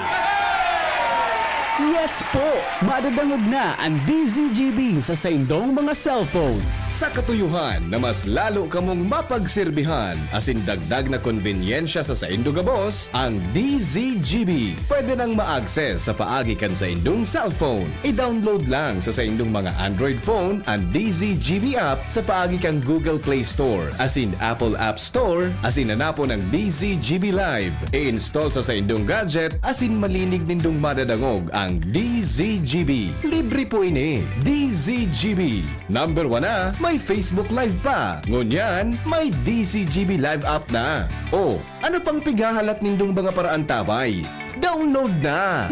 Yes po! Madadangog na ang D Z G B sa saindong mga cellphone. Sa katuyohan na mas lalo kamong mapagserbihan asin dagdag na konbenyensya sa saindo gabos, ang D Z G B pwede nang ma-access sa paagi kan saindong cellphone. I-download lang sa saindong mga Android phone an D Z G B app sa paagi kan Google Play Store asin Apple App Store, asin hanapon ang D Z G B Live. I-install sa saindong gadget asin malinig nindong madadangog ang D Z G B. Libre po ini. D Z G B. Number one na, may Facebook Live pa. Ngunyan, may D Z G B Live app na. O, ano pang pighahalat nindong mga paraantabay? Download na!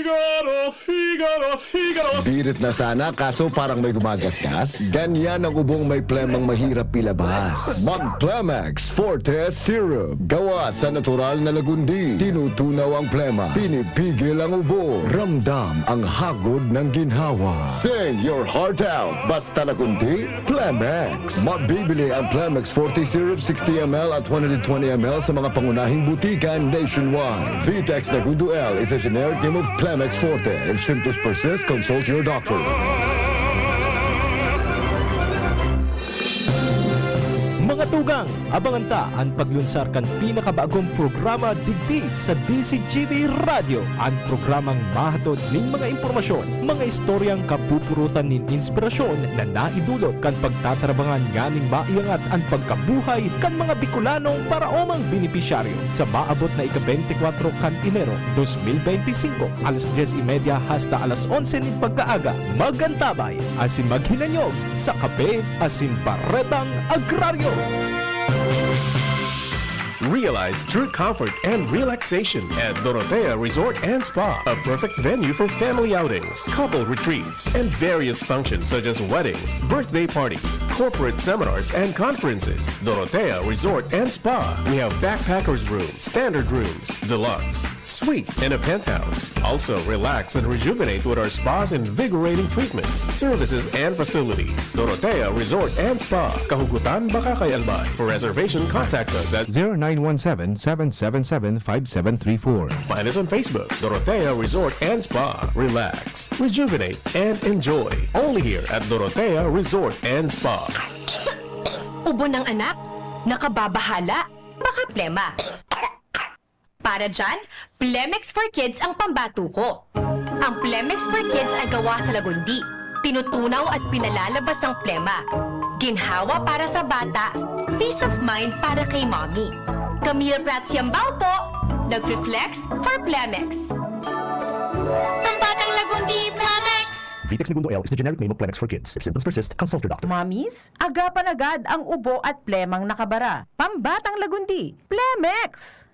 Figaro, Figaro, Figaro! Birit na sana, kaso parang may gumagasgas. Ganyan ang ubong may plemang mahirap ilabas. Mag Plemex Forte Syrup. Gawa sa natural na lagundi. Tinutunaw ang plema. Pinipigil ang ubo. Ramdam ang hagod ng ginhawa. Sing your heart out. Basta lagundi, Plemex. Mabibili ang Plemex Forte Syrup sixty M L at one hundred twenty M L sa mga pangunahing butika nationwide. Vitex Nagundo L is a generic name of Plemex Forte. If symptoms persist, consult your doctor. Mga tugang, abangan ta an paglunsar kan pinakabagong programa digdi sa D Z G B Radyo, an programang mahatod nin mga impormasyon, mga istoryang kapupurutan nin inspirasyon na naidulot kan pagtatarabangan nganing maiangat an pagkabuhay kan mga Bicolanong paraomang benepisyaryo. Sa maabot na ika-bente kwatro kan Enero dos mil bente singko, alas dyes y media hasta alas onse nin pagkaaga, mag-antabay asin maghinanyog sa Kape asin Baretang Agraryo. Realize true comfort and relaxation at Dorotea Resort and Spa, a perfect venue for family outings, couple retreats, and various functions such as weddings, birthday parties, corporate seminars, and conferences. Dorotea Resort and Spa. We have backpackers room, standard rooms, deluxe, suite, and a penthouse. Also, relax and rejuvenate with our spa's invigorating treatments, services, and facilities. Dorotea Resort and Spa, Kahugutan, Bacacay, Albay. For reservation, contact us at zero nine one seven, seven seven seven, five seven three four. Find us on Facebook, Dorotea Resort and Spa. Relax, rejuvenate, and enjoy. Only here at Dorotea Resort and Spa. Ubo ng anak, nakababahala, baka plema. Para dyan, Plemex for Kids ang pambato ko. Ang Plemex for Kids ay gawa sa lagundi. Tinutunaw at pinalalabas ang plema. Ginhawa para sa bata, peace of mind para kay mommy. Camille Prats Yambao po, nagfi-flex for Plemex. Pambatang Lagundi, Plemex! Vitex Negundo L is the generic name of Plemex for kids. If symptoms persist, consult your doctor. Mamis, agapan agad ang ubo at plemang nakabara. Pambatang Lagundi, Plemex!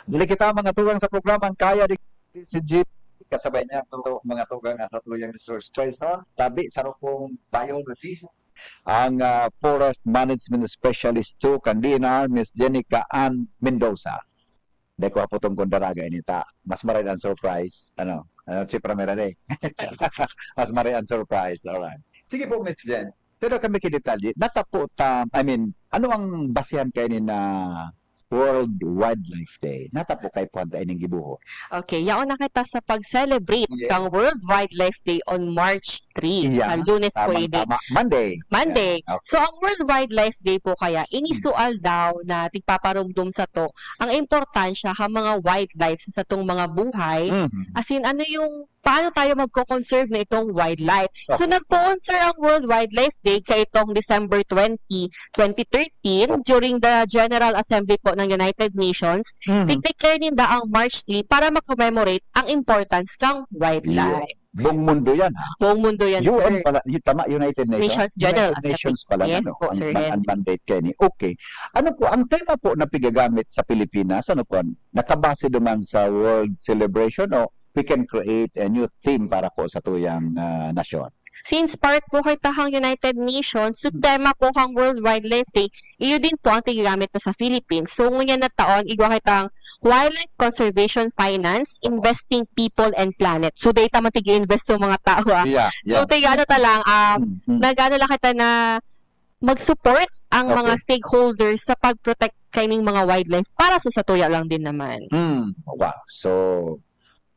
Balik kita mga tugang sa programang Kaya di si Jeep. Kasabay niya to mga tugang sa tuyang resource person. Tabi sa rupong biologist ang ah, forest management specialist to kang D N R, Miss Jenica Ann Mendoza. Dai ko haputong kung daraga ini ta. Mas maray ang surprise. Ano? Ano, si Primera Day. Mas maray ang surprise. Alright. Sige po, Miss Jen. Pero kami kidetalye, natapo ta, I mean, ano ang basihan kayo ni na World Wildlife Day? Natapo kay puwanta ining gibuho. Okay, yaon na kita sa pag-celebrate Yes. kang World Wildlife Day on March three, Iya, sa Lunes po Tamang ini. tama. Monday. Monday. Yeah, okay. So, ang World Wildlife Day po kaya, ini su aldaw na tigpaparumdom sato ang importansya kan mga wildlife sa satong mga buhay. Mhm. As in, ano yung, paano tayo magko-conserve na itong wildlife? So, Okay. nagpoon, sir, ang World Wildlife Day kaitong December twenty, twenty thirteen, during the General Assembly po ng United Nations. Mhm. Tig-declare ninda ang March three para ma-commemorate ang importance kang wildlife. Buong mundo yan, ha? Buong mundo yan, U N sir. pala, y- tama, United Nations. Nations General United Nations Assembly. pala, Yes ano, po, ang, Sir ang Henry. mandate kayo ni. Okay. Ano po, ang tema po na pigagamit sa Pilipinas, ano po, nakabase duman sa World Celebration o we can create a new theme para po sa tuyang ah, nasyon? Since part po kita kang United Nations, so tema po kang World Wildlife Day, iyo din po ang tigagamit na sa Philippines. So, ngunyan na taon, igwa kitang Wildlife Conservation Finance, Investing People and Planet. So, data man tig-invest sa mga tao, ah. Yeah, So, tiga ano ta lang, ah, Mm, mm. nag-ano lang kita na mag-support ang Okay. mga stakeholders sa pag-protect kaining mga wildlife para sa satuya lang din naman. Hmm, wow. So,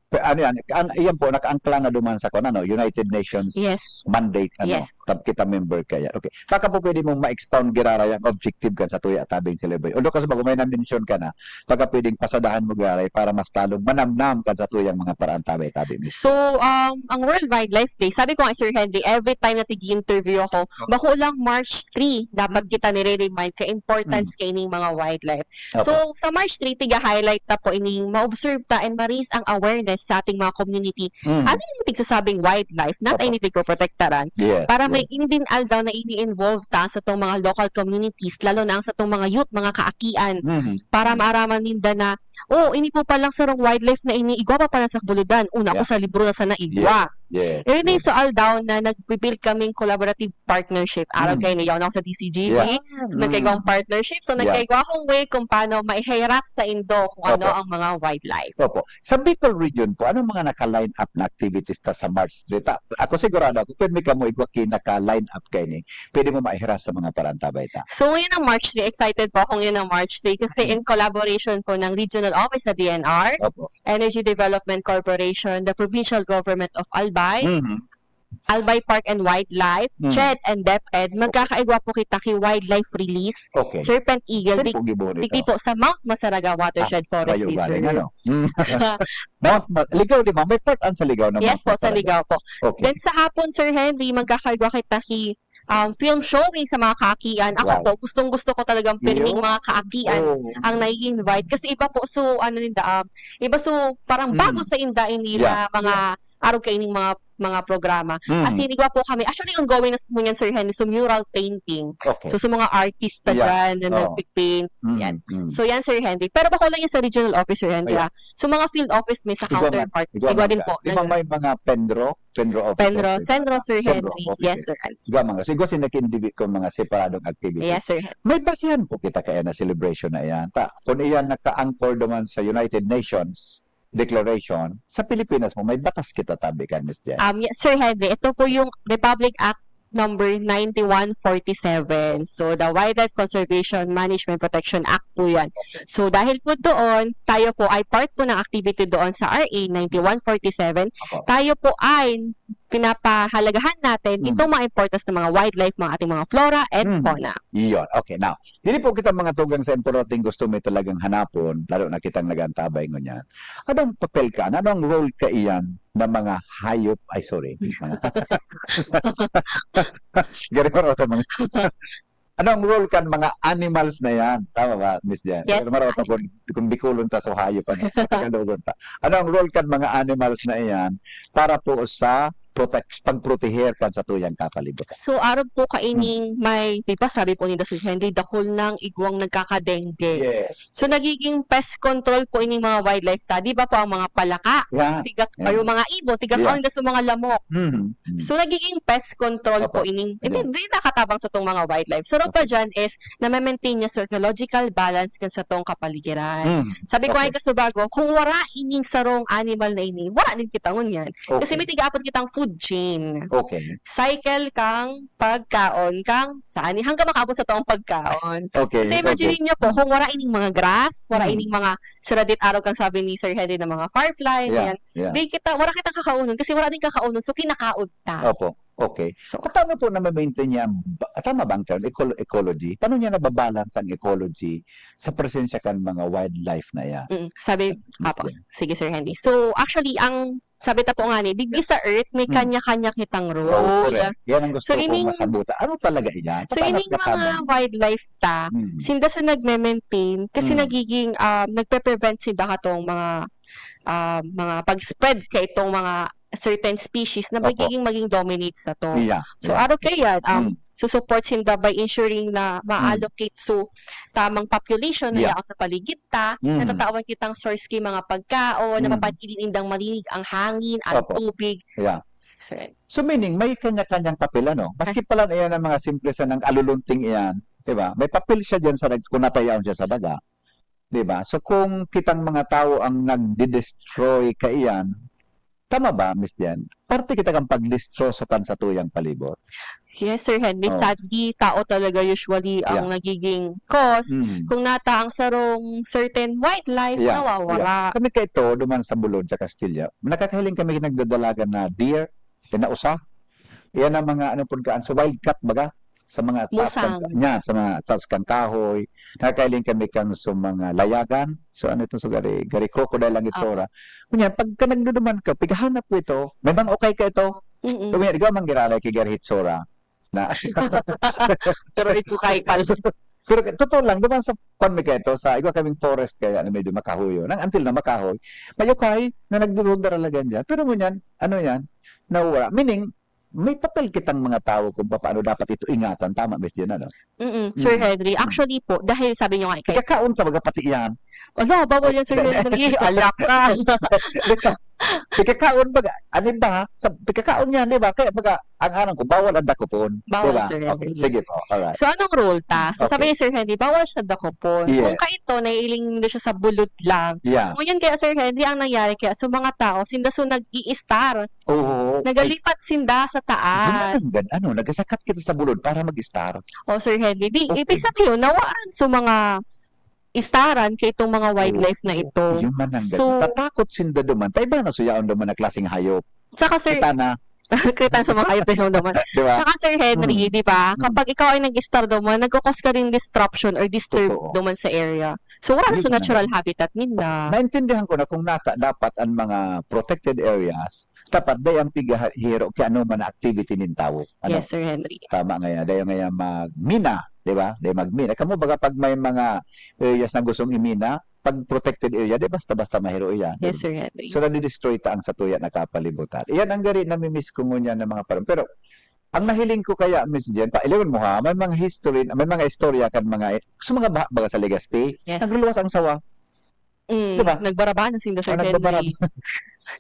pe- ano yan? Ang, iyan po, nakaangkla na duman sa kung ano, United Nations Yes. mandate. Ano, Yes. tab kita member kaya. Okay. Baka po pwede mong ma-expound, Girara, yung objective kan sa tuya tabing celebrate. Although kasi bago may na-mention ka na, baka pwedeng pasadahan mo, Girara, para mas lalong manamnam kan sa tuyang mga paraan tabay-tabi mismo. So, um, ang World Wildlife Day, sabi ko nga, Sir Henry, every time na tigi-interview ako, bako lang March three, dapat kita nire-remind ka importance kaining mga wildlife. Opo. So, sa March three, tiga-highlight ta po ining ma-observe ta and ma-raise ang awareness sa ating mga community. Mm. Ano yung tigsasabing wildlife? Not Opo. any tigpoprotektaran. Yes, Para may yes. ini din aldaw na ini-involve ta sa tong mga local communities, lalo na ang sa tong mga youth, mga kaakian. Mhm. Para maaraman ninda na, oh, ini po palang sarong wildlife na ini, igwa pa pala sa Kabuludan. Una ko Yeah. sa libro na sana igwa. Yes. Pero din yes. sa aldaw na nag-build kaming collaborative partnership. Aral Mm. kayo niya, ako sa D C G B. Yeah. So, nagkaigwang partnership. So, Yeah. nagkaigwa akong way kung paano maihiras sa indo kung ano Opo. ang mga wildlife. Opo. Sa Bicol region po, anong mga naka-line up na activities ta sa March three? Ta, ako sigurado ako, pero may kamo igwa ki naka-line up kayo ni. Pwede mo maihiras sa mga paraan tabay ta. So, ngayon ang March three, excited po ako ngayon ang March three kasi Mm. in collaboration po ng Regional Office sa D N R, Opo. Energy Development Corporation, the Provincial Government of Albay, Mhm. Albay Park and Wildlife, Mm. CHED and DepEd, magkakaigwa po kita ki wildlife release, Okay. Serpent Eagle, Saan di, po gibo nito? digdi po sa Mount Masaraga Watershed Ah, Forest kayo Reserve. galing, ano? Mm. Mount Ma- Ligaw, di ba? May part ang sa Ligaw na Yes Mount po, sa Masaraga. Ligaw po. Okay. Then sa hapon, Sir Henry, magkakaigwa kita ki um, film showing sa mga kaakian. Ako Wow. po, gustong gusto ko talagang pirming Yun. mga kaakian Oo. ang nai-invite. Kasi iba po, so, ano ninda, um, iba so, parang Mm. bago sa inda ini Yeah. na mga arog kaining mga, mga programa. Mm. As in, igwa po kami. Actually, ongoing na s-, ngunyan, Sir Henry, so mural painting. Okay. So, sa mga artista Yeah. dyan na Oo. nagpipaint, Mm, yan. mm. So, yan, Sir Henry. Pero bako lang yan sa regional office, Sir Henry, Ayan. ha. So, mga field office, may sa Igwa man, counterpart. igwa Igwa man din ka. po. Di ba Nag- may mga PENRO? PENRO office Sir Henry. Sir Henry. Sir Henry. Yes, Sir Henry. Igwa man ka. So, igwa sila nag-indibi kung mga separadong activity. Yes, Sir Henry. May basihan po kita kaya na celebration na iyan. Ta, kung iyan naka-anchor naman sa United Nations Declaration, sa Pilipinas mo, may batas kita tabi kan, Miss Jen. Um, yes, Sir Henry. Ito po yung Republic Act number ninety-one forty-seven. So, the Wildlife Conservation Management Protection Act po yan. So, dahil po doon, tayo po ay part po ng activity doon sa R A ninety-one forty-seven. Opo. Tayo po ay pinapahalagahan natin Mm. itong mga importance ng mga wildlife, mga ating mga flora and Mm. fauna. Iyon. Okay, now, dili po kita mga tugang sa importanteng gusto may talagang hanapon, lalo na kitang nag-antabay ngunyan. Anong papel ka? Anong role ka iyan ng mga hayop? Ay, sorry. Mga Gari pa raw mga Anong role kan mga animals na yan? Tama ba, Miss Jen? Yes, Pero maraw to kung, animals. kung Bicolon ta, so hayop, ano, Tagalogon ta. Anong role kan mga animals na yan para po sa protect, pagproteher kan sa tuyang kapalibutan? So, arog po kaining Hmm. may, di ba, sabi po ni Sir Henry, dakul ng igwang nagkakadengge. Yes. So, nagiging pest control po ining mga wildlife ta. Di ba po ang mga palaka, Yeah. tiga, Yeah. ay, yung mga ibon, tiga Yeah. kaon sa mga lamok. Mm, mm. So, nagiging pest control Opo. po ining, Ayan. hindi, hindi nakatabang sa tong mga wildlife. So, Okay. pa dyan is, na-maintain niya sa ecological balance kan sa tong kapaligiran. Mm, Sabi ko okay. nga kasubago, kung wara ining sarong animal na ini, wara din kita ngunyan. Kasi Okay. may tiga-apat kitang food chain. Okay. Cycle kang pagkaon, kang saan, hanggang makaabot sa tong pagkaon. Okay, Kasi imagine okay. niyo po, kung wara ining mga grass, wara Mm. ining mga saradit arog kang sabi ni Sir Henry na mga firefly, Yeah, yan. yeah. Di kita, wara kitang kakaunon kasi wara din kakaunon, so kinakaon ta. Opo. Okay. So, Paano po na-maintain niya ang ba-, tama ba ang term? Ecolo-, ecology? Paano niya nababalance ang ecology sa presensya kan mga wildlife na yan? Mm, sabi, Miss apo, Jen. sige, Sir Henry. So, actually, ang sabi ta po nga ni, digdi sa Earth, may Mm. kanya-kanya kitang role. Oh, correct. Yan ang gusto So, kong ining masabutan. Ano talaga iyan? So, Paano ining mga nagkakaman? wildlife ta, Mm. sinda sa nagme-maintain, kasi Mm. nagiging, um, nagpe-prevent sinda katong mga, um, mga pag-spread ka itong mga certain species na Opo. magiging, maging dominate sa to. Yeah, So, yeah. arog kaya, um, Mm. susupport sinda by ensuring na Mm. ma-allocate so tamang population na Yeah. yaon sa paligid ta, Mm. natatawan kitang source ki mga pagkaon, Mm. napapanatili nindang malinig ang hangin, ang Opo. tubig. Yeah. So, So, meaning, may kanya-kanyang papel, ano? Maski Ah. pala na yan ang mga simple sa nang alulunting iyan, di ba? May papel siya dyan sa nag-, kung natayaon siya sa daga. Di ba? So, kung kitang mga tao ang nagdi-destroy kaiyan, tama ba, Miss Jen? Parte kita kang pagdestroso kan sa tuyang palibot. Yes, Sir Henry. Oh. Sadly, tao talaga usually ang Yeah. nagiging cause. Mm. Kung nata ang sarong certain wildlife, Yeah, nawawara. yeah. Kami kaito, duman sa Bulod, sa Castilla, nakakahiling kami nagdadalagan na deer, pinausa. Yan ang mga, ano, pud kaan, sa wildcat, baga? Sa mga taas Musang. kan, yan, sa mga taas kan kahoy. Nakakahiling kami kang sa mga layagan. So, ano itong sa gari? Gari crocodile ang Apo. itsura. Kunya, pagka nagduduman ka, pighahanap ko ito. May mga ukay ka ito. Mm-mm. Kunya, di ka manggiralay kay gari itsura. Na Pero ito kay pal- Pero totoo lang, duman sa kwan mi kaito, sa igwa kaming forest kaya na medyo makahoy yun. Ang until na makahoy, may ukay na nagdududara lang yan. Pero ngunyan, ano yan? Nawawala. Meaning, may papel kitang mga tao kung paano dapat ito ingatan. Tama, Miss Jen, ano? Mm-mm, Sir Mm. Henry. Mm. Actually po, dahil sabi nyo nga, ikay- Ikakaon ka, baga pati yan. Ala, bawal yan, Sir Hindi. Henry. Alak ka. Ikakaon, baga, ano ba? Sa, ikakaon yan, di ba? Kaya, baga, ang alam ko, bawal ang dakopon. Bawal, Di ba? Sir Okay, Henry. sige po. Alright. So, anong rule ta? So, Okay. sabi ni Sir Henry, bawal siya dakopon. Yes. Kung kaito, naiiling nindo siya sa bulod lang. Yeah. Ngunyan kaya, Sir Henry, ang nangyari kaya sa mga tao, sinda so nag-i-star. Oo. Ay. Nagalipat sinda sa Yun ang taas. ganda, ano, nagasakat kita sa bulod para mag-star. Oh, Sir Henry, di, Okay. ibig sabihin, nawaran sa mga istaran kay itong mga wildlife na Oo. ito. Yun man ang So, ganda. Tatakot sinda duman. Ta iba na suyaon duman na klaseng hayop. Saka, Sir, Kita na. kita sa mga hayop na duman. Di ba? Saka, Sir Henry, Mm. di ba? Mm. Kapag ikaw ay nag-star duman, nagkakos ka rin disruption or disturb Totoo. duman sa area. So, wala na Yun sa man natural ang habitat ninda. Naintindihan ko na kung nata dapat ang mga protected areas, dapat dai ang pighihiro ki ano man na activity nin tawo. Ano? Yes, Sir Henry. Tama nga yan. Dai nga yan magmina, di ba? Dai magmina. Kamo baga pag may mga areas na gustong imina, pag protected area, di basta-basta mahiro iyan. Yes, Sir Henry. So, nadidestroy ta ang satuya na kapalibutan. Iyan ang gari namimiss ko ngunyan ng mga parang. Pero, ang nahiling ko kaya, Miss Jen, pa, iliwan mo ha, may mga history, may mga istorya kan mga, sa mga baha, baga sa Legazpi, Yes. nagluluwas ang sawa. Mm, Diba? Nagbarabana sinda, Sir O, Henry. nagbabarab-,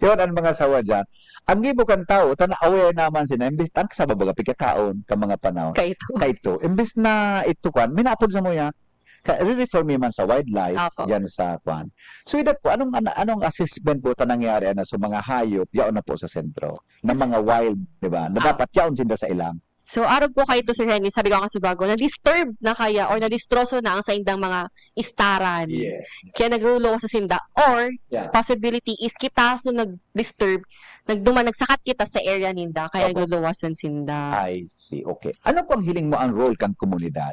Yun ang mga sawa dyan. Ang gibo kan tao, tana aware naman sila, imbis, ang sawa baga pikakaon ka mga panahon. Kaito. Kaito, imbis na ito kwan, minapod sa muya, ka, re-refer mi man sa wildlife, Apo. Yan sa kwan. So, idat po, anong, ano, anong assessment po ta nangyari, ano, sa mga hayop, yaon na po sa sentro, na Yes. mga wild, di ba, na Ah. dapat yaon sinda sa ilang? So, arog po kaito, Sir Henry, sabi ko nga sa bago, na-disturb na kaya or nadistroso na ang saindang mga istaran. Yes. Kaya nagluluwas sa sinda. Or, Yeah. possibility is kita, so nag-disturb, nagduman, nagsakat kita sa area ninda, kaya Opo. nagluluwasan sinda. I see. Okay. Ano pang hiling mo ang role kang komunidad?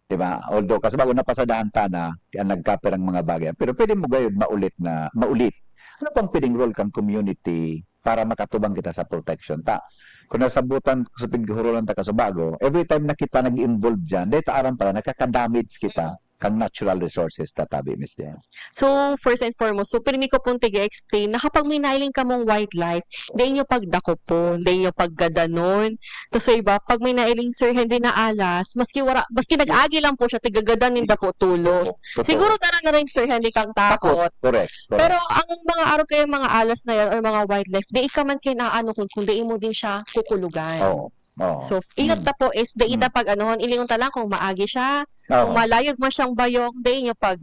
Di ba? Although, kasi bago napasadahan ta na, ang nagkapirang mga bagay. Pero pwede mo gayud maulit na, maulit. Ano pang pwedeng role kang community para makatubang kita sa protection ta? Kung nasabutan ko sa pighurulan ta kaso bago, every time na kita nag-involve dyan, dahil ta aram pala, nakaka-damage kita kang natural resources ta tabi, Miss Jen. So, first and foremost, so pirmi ko pong tiga-explain na kapag may nailing kamong wildlife, dai nyo pagdakopon, dai nyo paggadanon. Tapos sa iba, pag may nailing Sir Henry na alas, maski wara, maski nag-agi lang po siya, tigagadan ninda po tulos. Totoo. Siguro dara na rin, Sir Henry, kang takot. Takot. Correct. Correct. Pero ang mga arog kayong mga alas na yan or mga wildlife, dai ka man kinaano kung, kung dai mo din siya kukulugan. Oo. Oo. So, inot Mm. na po is, dai Mm. na pag-anuhon, ilingon ta lang kung maagi siya, Oo. kung malayog man siyang bayong, dai nyo pag,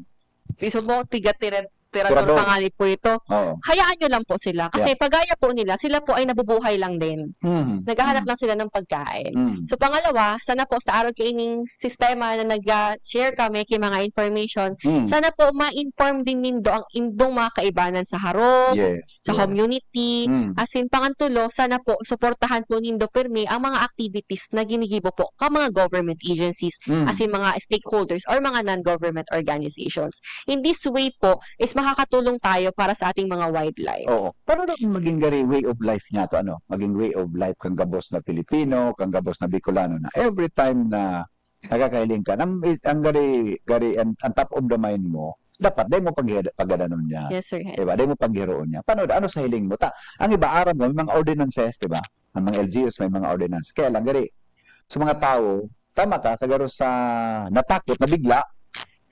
iso mo, tiga-tira-, tirador Tirador. ka nga po ito. Oo. Hayaan nyo lang po sila. Kasi pagaya po nila, sila po ay nabubuhay lang din. Mm. Naghahanap Mm. lang sila ng pagkain. Mm. So, pangalawa, sana po sa arog kaining sistema na nag-share kami kay mga information, Mm. sana po ma-inform din nindo ang indong mga kaibanan sa harong, Yes. sa Yes. community. Mm. As in, pangantulo, sana po, suportahan po nindo pirmi ang mga activities na ginigibo po ka mga government agencies, Mm. as in, mga stakeholders or mga non-government organizations. In this way po, is makakatulong tayo para sa ating mga wildlife. Oo. Paano daw maging gari way of life niya to, ano? Maging way of life kang gabos na Pilipino, kang gabos na Bicolano na every time na nakakahiling ka, ang, ang gari, gari, ang, ang top of the mind mo, dapat dai mo pag-, pagadanon niya. Yes, Sir Hen. Diba? Dai mo paghiroon niya. Paano, ano sa hiling mo? Ta, ang iba, aram mo, may mga ordinances, diba? Ang mga L G Us, may mga ordinance. Kaya lang, gari, sa mga tao, tama ka, sa garo sa natakot, nabigla,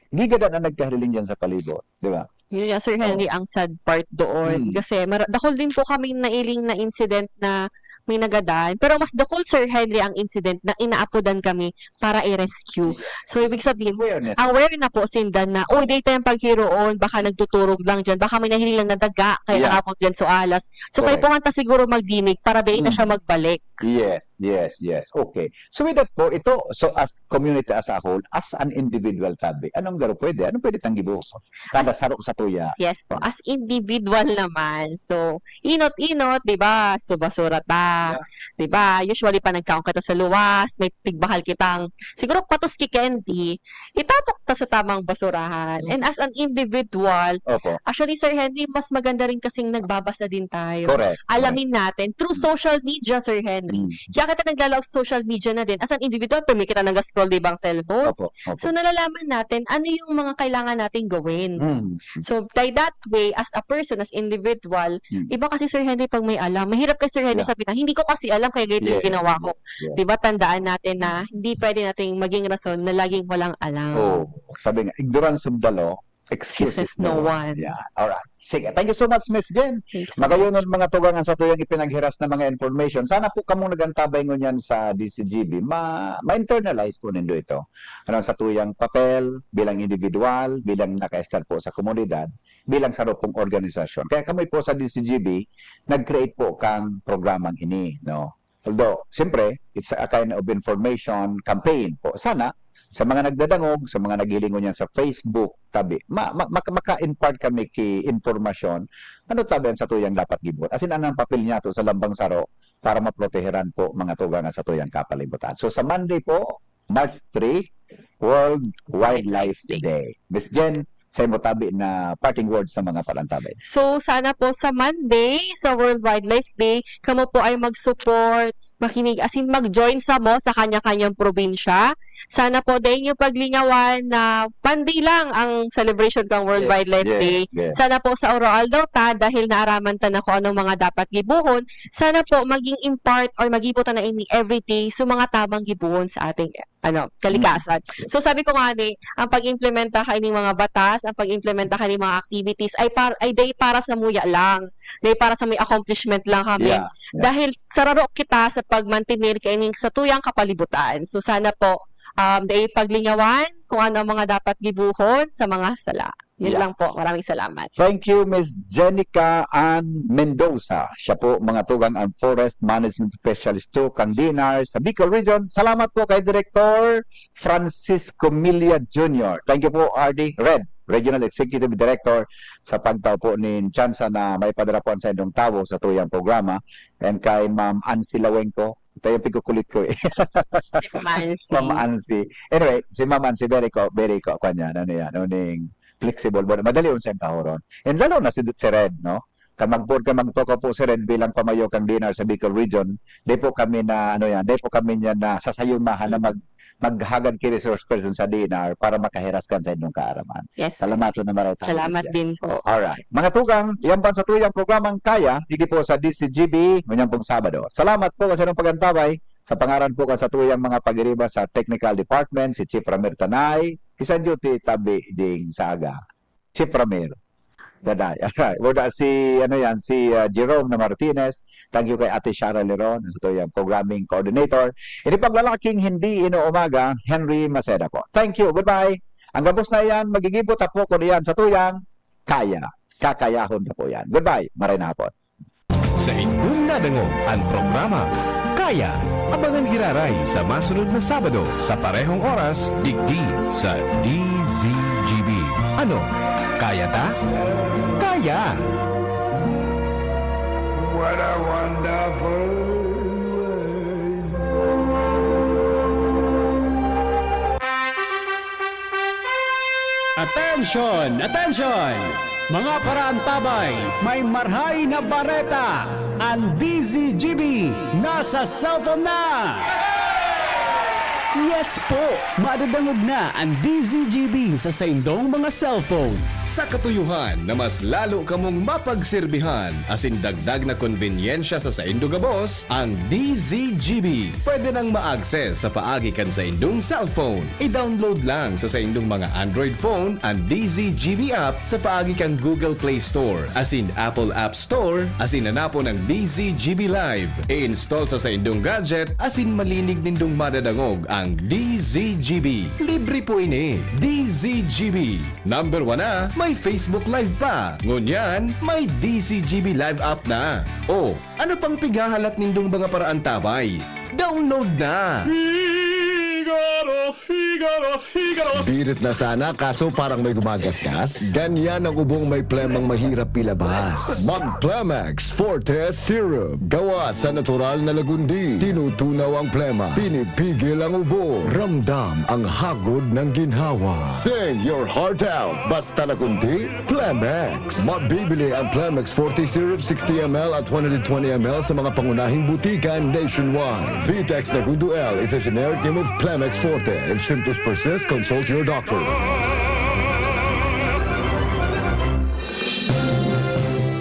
gigadan ang nagkahiling dyan sa palibot, diba? Yun nga, Sir Henry, ang sad part doon. Mm. Kasi mara- dakul din po kami nailing na incident na may nagadan. Pero mas dakul, Sir Henry, ang incident na inaapodan kami para i-rescue. So, ibig sabihin, Awareness. aware na po sinda na, "Uy, dai tayong paghiroon, baka nagtuturog lang dyan, baka may nahiling lang na daga, kaya Yeah. nakapot dyan sa alas." So, kaipuhan ta siguro magdinig para dai na Mm. siya magbalik. Yes, yes, yes. Okay. So with that po, ito, so as community as a whole, as an individual tabi, anong garo pwede? Anong pwede tang gibuhos? Kada saro sa tuya. Yes po, as individual naman. So, inot-inot, di ba? So, basura ta. Yeah. Di ba? Usually, pa nagkaon kita sa luwas, may tigbahal kitang, siguro patos ki candy, itapok ta sa tamang basurahan. Mm. And as an individual, Opo. actually, Sir Henry, mas maganda rin kasing nagbabasa din tayo. Correct. Alamin natin through social media, Sir Henry. Mm. Kaya kita naglalaog sa social media na din. As an individual, pirmi kita nag-scroll, di ba, ang cellphone? Opo. Opo. So, nalalaman natin ano yung mga kailangan nating gawin. Mm. So, by that way, as a person, as individual, Mm. iba kasi, Sir Henry, pag may alam. Mahirap kasi, Sir Henry, Yeah. sabi na, "Hindi ko kasi alam, kaya ganito yung Yes, ginawa ko." yes, yes. Di ba, tandaan natin na hindi pwede nating maging rason na laging walang alam. Oh, sabi nga, ignorance of the law, excuses Excuses no one. Yeah. Alright. Sige. Thank you so much, Miss Jen. Thanks so Magayon much. Mga tugang ang satuyang ipinaghiras na mga information. Sana po kamong nagantabay ngunyan sa D C G B, ma-, ma-internalize po nindo ito. Ano ang satuyang papel bilang individual, bilang naka-start po sa komunidad, bilang saro pong organisasyon. Kaya kami po sa D C G B, nag-create po kang programang ini, no? Although, siyempre, it's a kind of information campaign po. Sana, sa mga nagdadangog, sa mga naghilingon yan sa Facebook, tabi, ma-, ma-, maka-, maka-impart kami ki informasyon, ano tabi ang satuyang dapat gibuhat? Asin, anong papel niya to sa lambang saro para maproteheran po mga tugang at satuyang kapalibutan? So, sa Monday po, March three, World Wildlife Day. Day. Miss Jen, sa imo tabi na parting words sa mga palantabay. So, sana po sa Monday, sa World Wildlife Day, kamo po ay mag-support makinig, as in, mag-join samo sa kanya-kanyang probinsya. Sana po, dai niyo paglingawan na Monday lang ang celebration kan World Yes, Wildlife yes, Day. yes. Sana po sa oro-aldaw ta, dahil naaraman ta na kung anong mga dapat gibohon, sana po maging in part or magibo ta na ini everyday sa mga tamang gibohon sa ating, ano, kalikasan. Mm. So, sabi ko nga ni, ang pag-implementa kaini mga batas, ang pag-implementa kaini mga activities ay par-, ay dai para samuya lang, dai para sa may accomplishment lang kami. Yeah, yeah. Dahil sararo kita sa pagmantener kaining satuyang kapalibutan. So, sana po, um, dai paglingawan kung ano ang mga dapat gibohon sa mga sala. Yun Yeah. lang po. Maraming salamat. Thank you, Miss Jenica Ann Mendoza. Siya po, mga tugang, ang Forest Management Specialist two kang D N R sa Bicol Region. Salamat po kay Director Francisco Milla Junior. Thank you po, R D Red, Regional Executive Director, sa pagtao po nin tsansa na maipadara po an saindong tawo sa tuyang programa. And kay Ma'am Ansi Lawengco, tayo pigkukulit ko eh. Si Ma'am Ansi. Ma'am Ansi. Anyway, si Ma'am Ansi, very ko, very ko, kwan yan, ano yan, uning flexible, but madali yun siyang kahoron. And lalo na si, si Red, no? Kan mag-board ka, magtukaw po si Red bilang pamayo kang D N R sa Bicol Region, di po kami na, ano yan, di po kami niya na sasayumahan na mag, maghagad ki resource person sa D N R para makahiras kan sa inyong kaaraman. Yes, sir. Salamat na maray tayo Salamat siya. din po. Alright. Mga tugang, yan po sa tuyang programang Kaya, digdi po sa D Z G B, ngunyan pong Sabado. Salamat po sa inyong pag-antabay. Sa pangaran po kan sa tuyang mga pag-iriba sa technical department, si Chief Ramir Tanay, isa duty tabi ding sa aga. Chief Ramir Tanay. Alright. Wala si, ano yan, si, ah, Jerome na Martinez. Thank you kay Ate Shara Leron, sa tuyang programming coordinator. Ini paglalaking hindi inuumaga, Henry Maceda po. Thank you. Goodbye. Ang gabos na yan, magigibo ta po ko diyan sa tuyang Kaya. Kakayahon ta po yan. Goodbye. Maray na hapon. Sa indong nadangog an programa Kaya, abangan giraray sa masunod na Sabado sa parehong oras, digdi sa D Z G B. Ano? Kaya ta? Kaya! What a wonderful world. Attention! Attention! Mga paraantabay, may marhay na bareta! An D Z G B nasa cellphone na! Yes po! Madadangog na an D Z G B sa saindong mga cellphone. Sa katuyohan na mas lalo kamong mapagserbihan asin dagdag na konbenyensya sa saindo gabos, ang D Z G B pwede nang ma-access sa paagi kan saindong cellphone. I-download lang sa saindong mga Android phone an D Z G B app sa paagi kan Google Play Store asin Apple App Store asin hanapon ang D Z G B Live. I-install sa saindong gadget asin malinig nindong madadangog ang D Z G B. Libre po ini. D Z G B. Number one na, may Facebook Live pa. Ngunyan, may D Z G B Live app na. O, ano pang pighahalat nindong mga paraantabay? Download na! Figaro, Figaro, Figaro! Birit na sana, kaso parang may gumagasgas. Ganyan ang ubong may plemang mahirap ilabas. Mag Plemex Forte Syrup. Gawa sa natural na lagundi. Tinutunaw ang plema. Pinipigil ang ubo. Ramdam ang hagod ng ginhawa. Sing your heart out. Basta lagundi, Plemex. Mabibili ang Plemex Forte Syrup sixty M L at one hundred twenty M L sa mga pangunahing butika nationwide. Vitex Negundo L is a generic name of Plemex Forte. If symptoms persist, consult your doctor.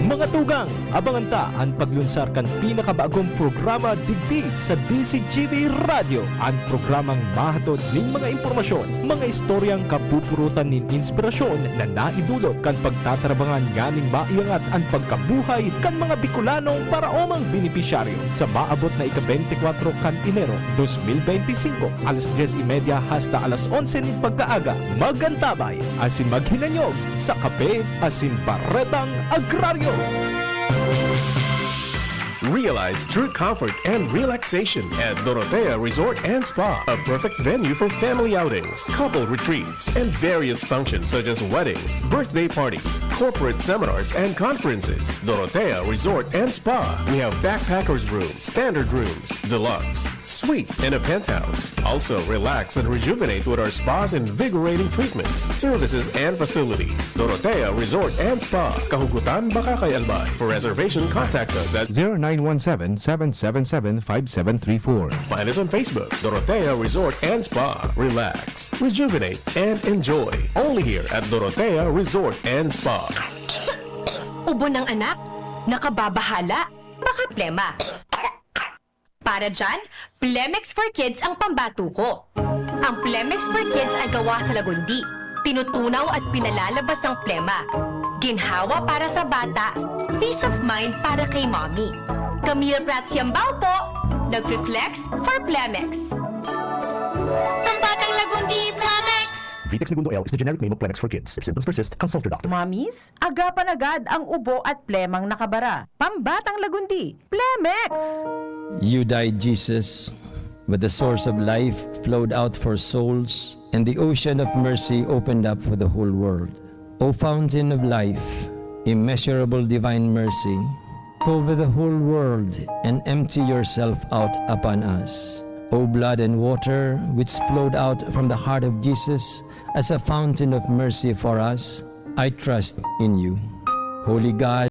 Mga tugang, abangan ta an paglunsar kan pinakabagong programa digdi sa D Z G B Radyo, an programang mahatod nin mga impormasyon, mga istoryang kapupurutan nin inspirasyon na naidulot kan pagtatarabangan nganing maiangat an pagkabuhay kan mga Bicolanong paraomang benepisyaryo. Sa maabot na ika-beintikwatro kan Enero, dos mil beintisinko, alas dyes y media hasta alas onse nin pagkaaga, mag-antabay asin maghinanyog sa kape asin baretang agraryo. Realize true comfort and relaxation at Dorotea Resort and Spa, a perfect venue for family outings, couple retreats, and various functions such as weddings, birthday parties, corporate seminars, and conferences. Dorotea Resort and Spa. We have backpackers room, standard rooms, deluxe, Suite and a penthouse. Also, relax and rejuvenate with our spa's invigorating treatments, services, and facilities. Dorotea Resort and Spa, Kahugutan, Bacacay, Albay. For reservation, contact us at zero nine one seven, seven seven seven, five seven three four. Find us on Facebook, Dorotea Resort and Spa. Relax, rejuvenate, and enjoy. Only here at Dorotea Resort and Spa. Ubo ng anak? Nakababahala? Baka plema. Para dyan, Plemex for Kids ang pambato ko. Ang Plemex for Kids ay gawa sa lagundi. Tinutunaw at pinalalabas ang plema. Ginhawa para sa bata, peace of mind para kay mommy. Camille Prats Yambao po, nagfi-flex for Plemex. Pambatang Lagundi, Plemex! Vitex Negundo L is the generic name of Plemex for kids. If symptoms persist, consult your doctor. Mommies, aga pa nagad ang ubo at plemang nakabara. Pambatang Lagundi, Plemex! You died, Jesus, but the source of life flowed out for souls, and the ocean of mercy opened up for the whole world. O fountain of life, immeasurable divine mercy, cover the whole world and empty yourself out upon us. O blood and water which flowed out from the heart of Jesus as a fountain of mercy for us, I trust in you. Holy God,